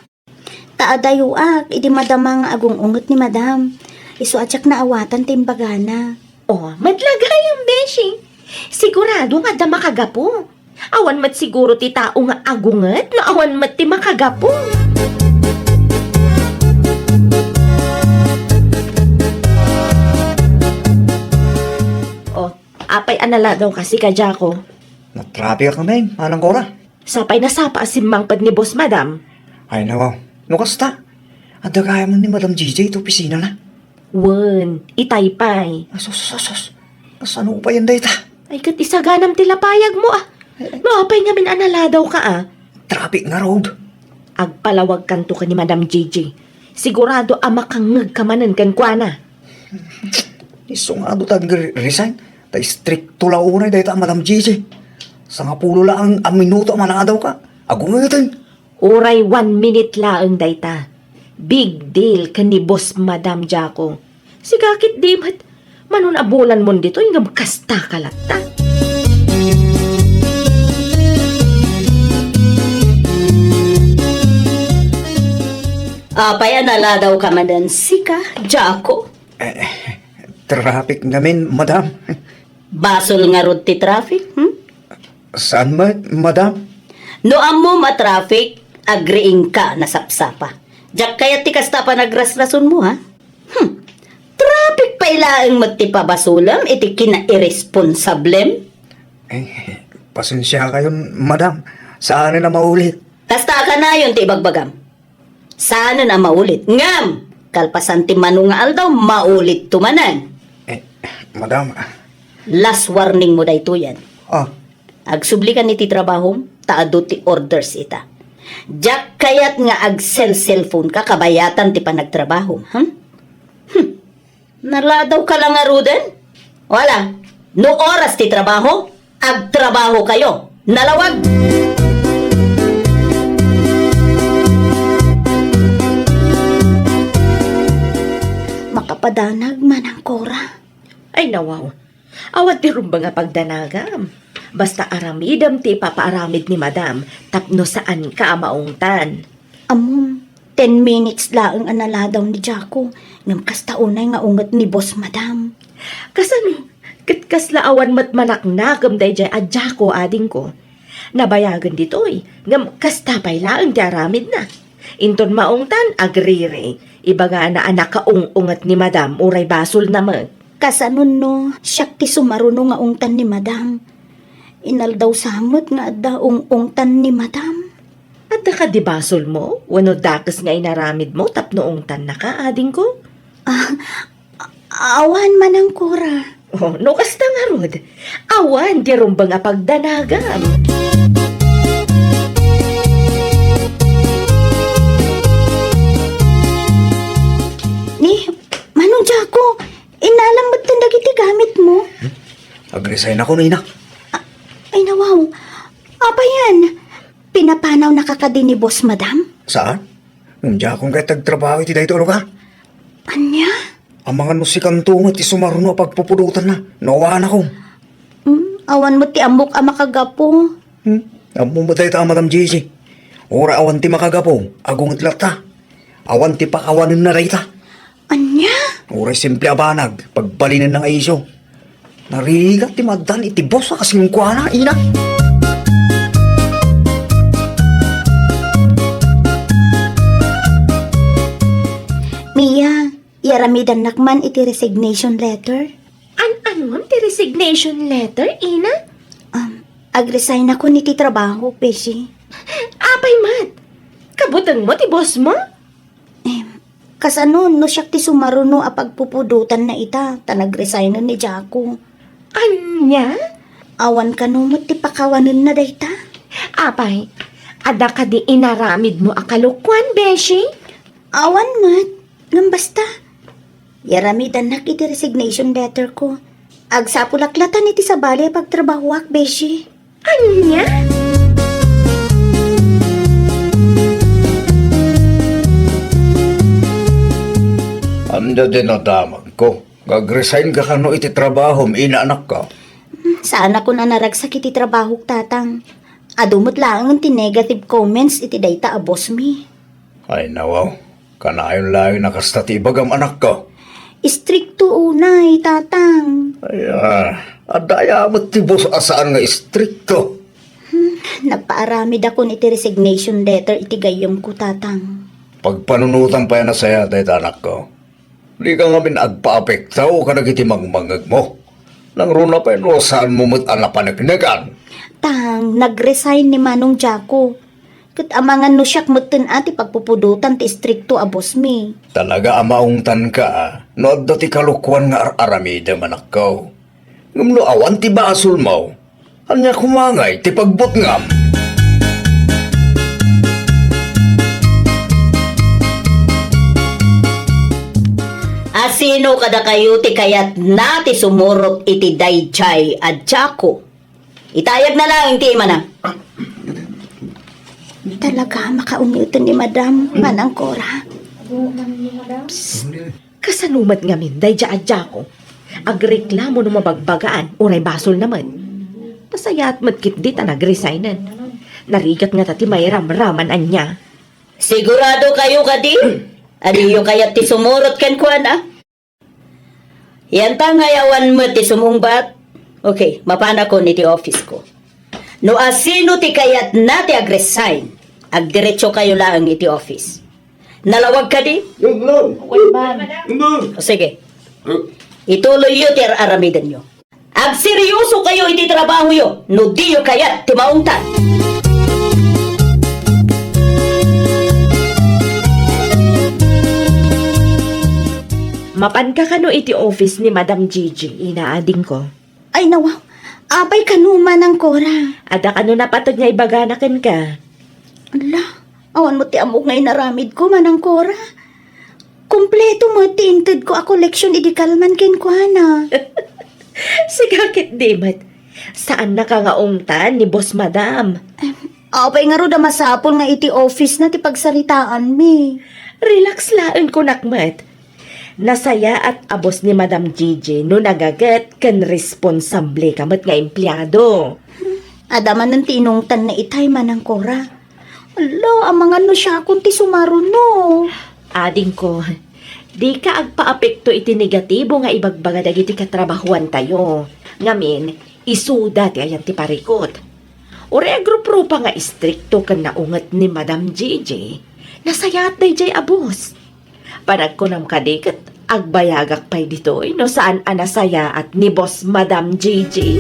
Ta adayoak idi madama nga agung-unget ni madam. Isu a diak naawatan ti imbagana. Oh, met la gayam, beshi. Sigurado nga adda makagapu. Awan met siguro ti tao nga agunget no awan met ti makagapu. Oh, apay a naladawka, sika, Jaco? Natrapikak ngamin, Manang Cora. Sapay nasapa a simmangpet ni Boss Madam. Ay, nawaw. No kasta, adda gayam ni Madam J J iti opisinana. Wen, itay pay. Asus, asus, asus. Kasano payen dayta? Ay, ket isaganam ti lapayagmo, ah. Ay, ay. No apay ngamin a naladawka, ah? Traffic ngarud. Agpalawagkanto ken ni Madam J J. Sigurado a makangngegka manen kenkuana. Isu nga adu ta agre-, resign. Ta istrikto la unay dayta a Madam J J. Sangapulo laeng a minuto a manadawka. Agungeten. Uray one minute laeng dayta. Big deal ken ni Boss Madam Jaco. Sika ketdi met, mano a bulanmon ditoy ngem kastaka latta. Apay a naladawka manen sika, Jaco? Eh, traffic ngamin, madam. Basol ngarud ti traffic, hmm? Saan met, madam? No ammom a traffic, agriingka a nasapsapa. Diak kayat ti kasta a panagrasrasonmo, ha? Hmm. Traffic pay laeng met ti pabasolem iti kinairesponsablem? Eh, pasensiakayon, madam. Saanen a maulit. Kasta a kanayon ti ibagbagam. Saanen a maulit. Ngem, kalpasan ti mano nga aldaw, maulitto manen. Eh, madam, ah. Last warningmo daytoyen. Ah. Agsublikan iti trabahom, ta adu ti orders ita. Diak kayat nga agselselfonka kabayatan ti panagtrabahom, hmm? Hmm. Naladawka la ngaruden? Wala. No oras ti trabaho, agtrabahokayo. Nalawag! Makapadanag, Manang Cora. Ay, nawaw. Awan ti rumbeng a pagdanagam. Basta aramidem ti ipapaaramid ni Madam tapno saanka a maungtan. Ammom, ten minutes laeng a naladaw ni Jaco, ngem kasta unay nga unget ni Boss Madam. Kasano? Ket kasla awan met manaknakam daydiay a Jaco, adingko. Nabayagen ditoy, ngem kasta pay laeng ti aramidna. Inton maungtan, agriri. Ibagana a nakaung-unget ni Madam uray basolna met. Kasano no siak ti sumaruno nga ungtan ni Madam? Inaldaw sa met nga adda ung-ungtan ni Madam. Adda kadi basolmo wenno dakes nga inaramidmo tapno ungtannaka, adingko? Ah, a-, awan, Manang Cora. Oh, no kasta ngarud, awan ti rumbeng a pagdanagam. Ni, Manong Jaco, innalam metten dagiti gamitmo. Hmm? Agresign ako, Nina. A-, ay, nawaw. Apayen? Pinapanawnaka kadi ni Boss Madam? Saan? Ngem diakon kayat ti agtrabaho iti daytoy a lugar. Ania? Amangan no sikanto met ti sumaruno a pagpupudotanna no awanakon. Hmm, awan met ti ammok a makagapu. Hmm? Ammom met dayta, Madam J C. Uray awan ti makagapu, agunget latta. Awan ti pakawanenna dayta. Ania? Uray simple a banag, pagbalinenna nga isyu. Narigat ti maddan iti boss a kas kenkuana, ina. Mia, iyaramidannak man iti resignation letter? An-anuam ti resignation letter, ina? Um, agresignakon iti trabaho, Beshi. Apay met? Kabutengmo ti bossmo? Em, kasano no siak ti sumaruno a pagpupudotanna ita ta nagresignen ni Jaco? Ania? Awan kano met ti pakawanenna dayta? Apay, adda kadi inaramidmo a kalokuan, Beshi? Awan met. Ngem basta, iyaramidannak iti resignation letter ko. Agsapulak latta iti sabali a pagtrabahoak, Beshi. Ania? Ania ti nadamagko? Nga agresign ka kano iti trabahom, ina, anakko? Hmm, saanakon a naragsak iti trabahok, Tatang. Adu met laengen ti negative comments iti dayta a boss mi. Ay, nawaw. Kanayon laeng a kasta ti ibagam, anakko. Istrikto unay, Tatang. Ay, ah, adda aya met ti boss a saan nga istrikto. Hmm, nagpaaramidak iti resignation letter iti gayyemko, Tatang. Pagpanunotam pay a nasayaat dayta, anakko. Dika ngamin agpaapekto kadagiti mangmangngegmo. Nangruna pay no saanmo met a napaneknekan. Tatang, nag-resign ni Manong Jaco. Ket amangan no siak metten a ti pagpupudotan ti istrikto a bossmi. Talaga a maungtanka no adda ti kalokuan nga ar-aramidem, anakko. Ngem no awan ti basolmo, ania koma ngay ti pagbutngam? A sino kadakayo ti kayatna ti sumurot iti daydiay a Jaco? Itayagna laeng ti imana. Talaga, makauneten ni Madam, Manang Cora. Psst, kasano met ngamin daydiay a Jaco? Agreklamo no mabagbagaan, uray basolna met. Nasayaat met ketdi ta nagresignen. Narigat ngata ti mairamraman ania. Sigurado kayo kadi? Adiyo kayat ti sumurot kenkuana? Yanta ngay awan met ti sumungbat. Okay, mapanakon iti office ko. No asino ti kayatna ti agresign, agdiretso kayo laeng iti office. Nalawag kadi? Yes, ma'am. Yes, ma'am. O sige. Ituloyyo ti ar-aramidenyo. Agseryoso kayo iti trabahoyo no diyo kayat ti maungtan. Mapanka kano iti office ni Madam Gigi, ina, adingko? Ay, nawaw. Apay kano, Manang Cora? Adda kano napateg nga ibagana kenka? Ala, awan met ti ammok nga inaramidko, Manang Cora. Kompleto met ti intedko a koleksion idi kalman kenkuana. Sika ketdi met. Saannaka nga ungtan ni Boss Madam. Em, apay ngarud a masapul nga iti office-na ti pagsaritaanmi? Relax laeng kunak met. Nasayaat a boss ni Madam Gigi no nagaget ken responsable ka met nga empleado. Adda manen ti inungtanna itay, Manang Cora. Ala, amangan no siakon ti sumaruno. Adingko, dika agpaapekto iti negatibo nga ibagbaga dagiti katrabahoantayo. Ngamin, isuda ti ayan ti parikut. Uray agruprupa nga istrikto ken naunget ni Madam Gigi, nasayaat daydiay a boss. Panagkunam kadi ket agbayagak pay ditoy no saan a nasayaat ni Boss Madam Gigi?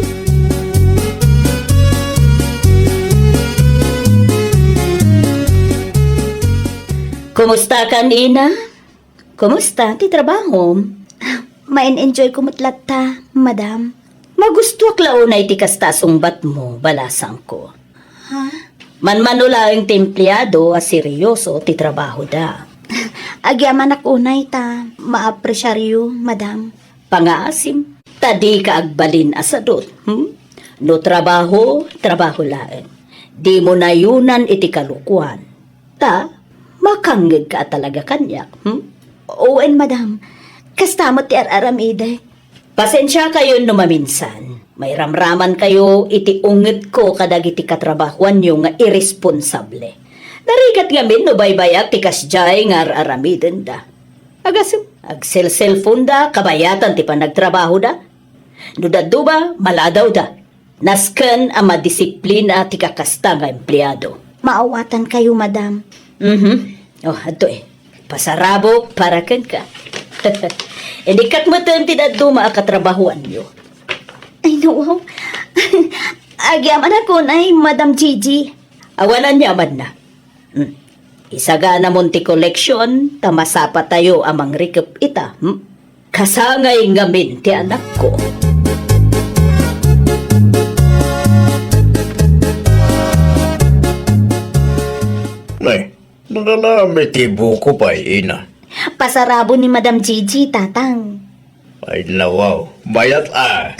Kumusta kan, ina? Kumusta ti trabahom? Main-enjoy ko met latta, madam. Magustuak la unay ti kasta a sungbatmo, balasangko. Ha? Manmano laeng ti empleado a seryoso ti trabahoda. Agyamanak unay ta maapresiaryo, madam. Pangaasim, ta dika agbalin a sadut, hmm? No trabaho, trabaho laeng. Dimo nayunan iti kalokuan. Ta, makangngegka a talaga kaniak, hmm? Wen, madam. Kasta met ti ar-aramidek. Pasensiakayon no maminsan, mairamramankayo iti ungetko kadagiti katrabahoanyo nga iresponsable. Narigat ngamin no baybayak ti kasdiay nga ar-aramidenda. Agasem, agselselfonda, kabayatan ti panagtrabahoda. No dadduma, maladawda. Nasken a madisiplina ti kakasta nga empleado. Maawatankayo, madam. Mhm. Oh, adtoy. Pasarabok para kenka. Inikkat metten ti dadduma a katrabahoanyo. Ay, no, wow. Agyamanak unay, Madam Gigi. Awan aniamanna. Hmm. Isaganamon ti koleksion, ta masapatayo a mangrikep ita, hmm? Kasangay ngamin ti anakko. Nay, nananami ti buko pay, ina. Pasarabo ni Madam Gigi, tatang. Ay, nawaw. Mayat a.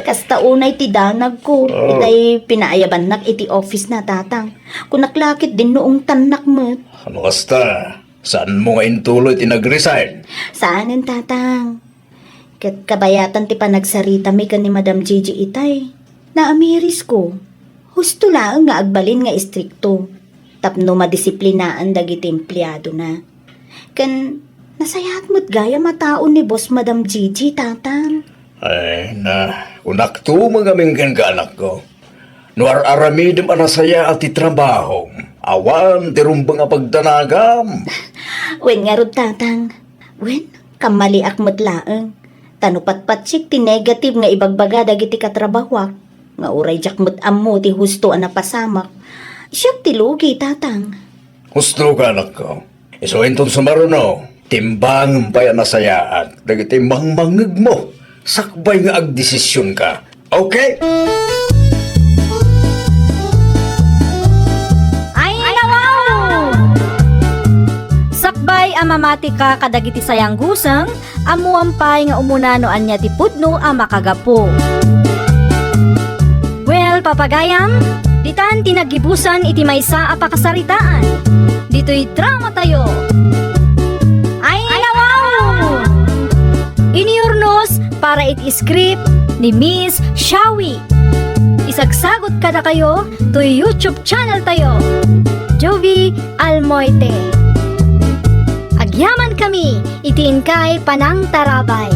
Kasta unay ti danagko. Oh. Itay pinaayabannak iti office na, tatang. Kunak la ket dinno ungtannak met. Ano kasta? Saanmo nga intuloy ti nag-resign? Saanen, tatang. Ket kabayatan ti panagsaritami ken ni Madam Gigi itay. Naamirisko. Husto laeng nga agbalin nga istrikto tapno madisiplinaan dagiti empleadona. Ken nasayaat met gayam a tao ni Boss Madam Gigi, tatang. Ay, na, kunakto met ngamin kenka, anakko. No ar-aramidem a nasayaat ti trabahom, awan ti rumbeng a pagdanagam. Wen ngarud, tatang. Wen, kammaliak met laeng. Ta no patpatsik ti negative nga ibagbaga dagiti katrabahoak, Nga uray diak met ammo ti husto a napasamak. Siak ti lugi, Tatang. Husto ka, anakko. Isu inton sumaruno, timbangem pay a nasayaat dagiti mangmangngegmo sakbay nga agdesisionka. Okay? Ay, nawaw! Sakbay a mamatika kadagiti sayangguseng, ammuam pay nga umuna no ania ti pudno a makagapu. Well, papagayam, ditan ti naggibusan iti maysa a pakasaritaan. Ditoy drama tayo. Ay, nawaw! Iniurnos para iti script ni Miss Shawi. Isagsagot kadakayo to YouTube channel tayo, Jovi Almoite. Agyaman kami iti inkay panangtarabay.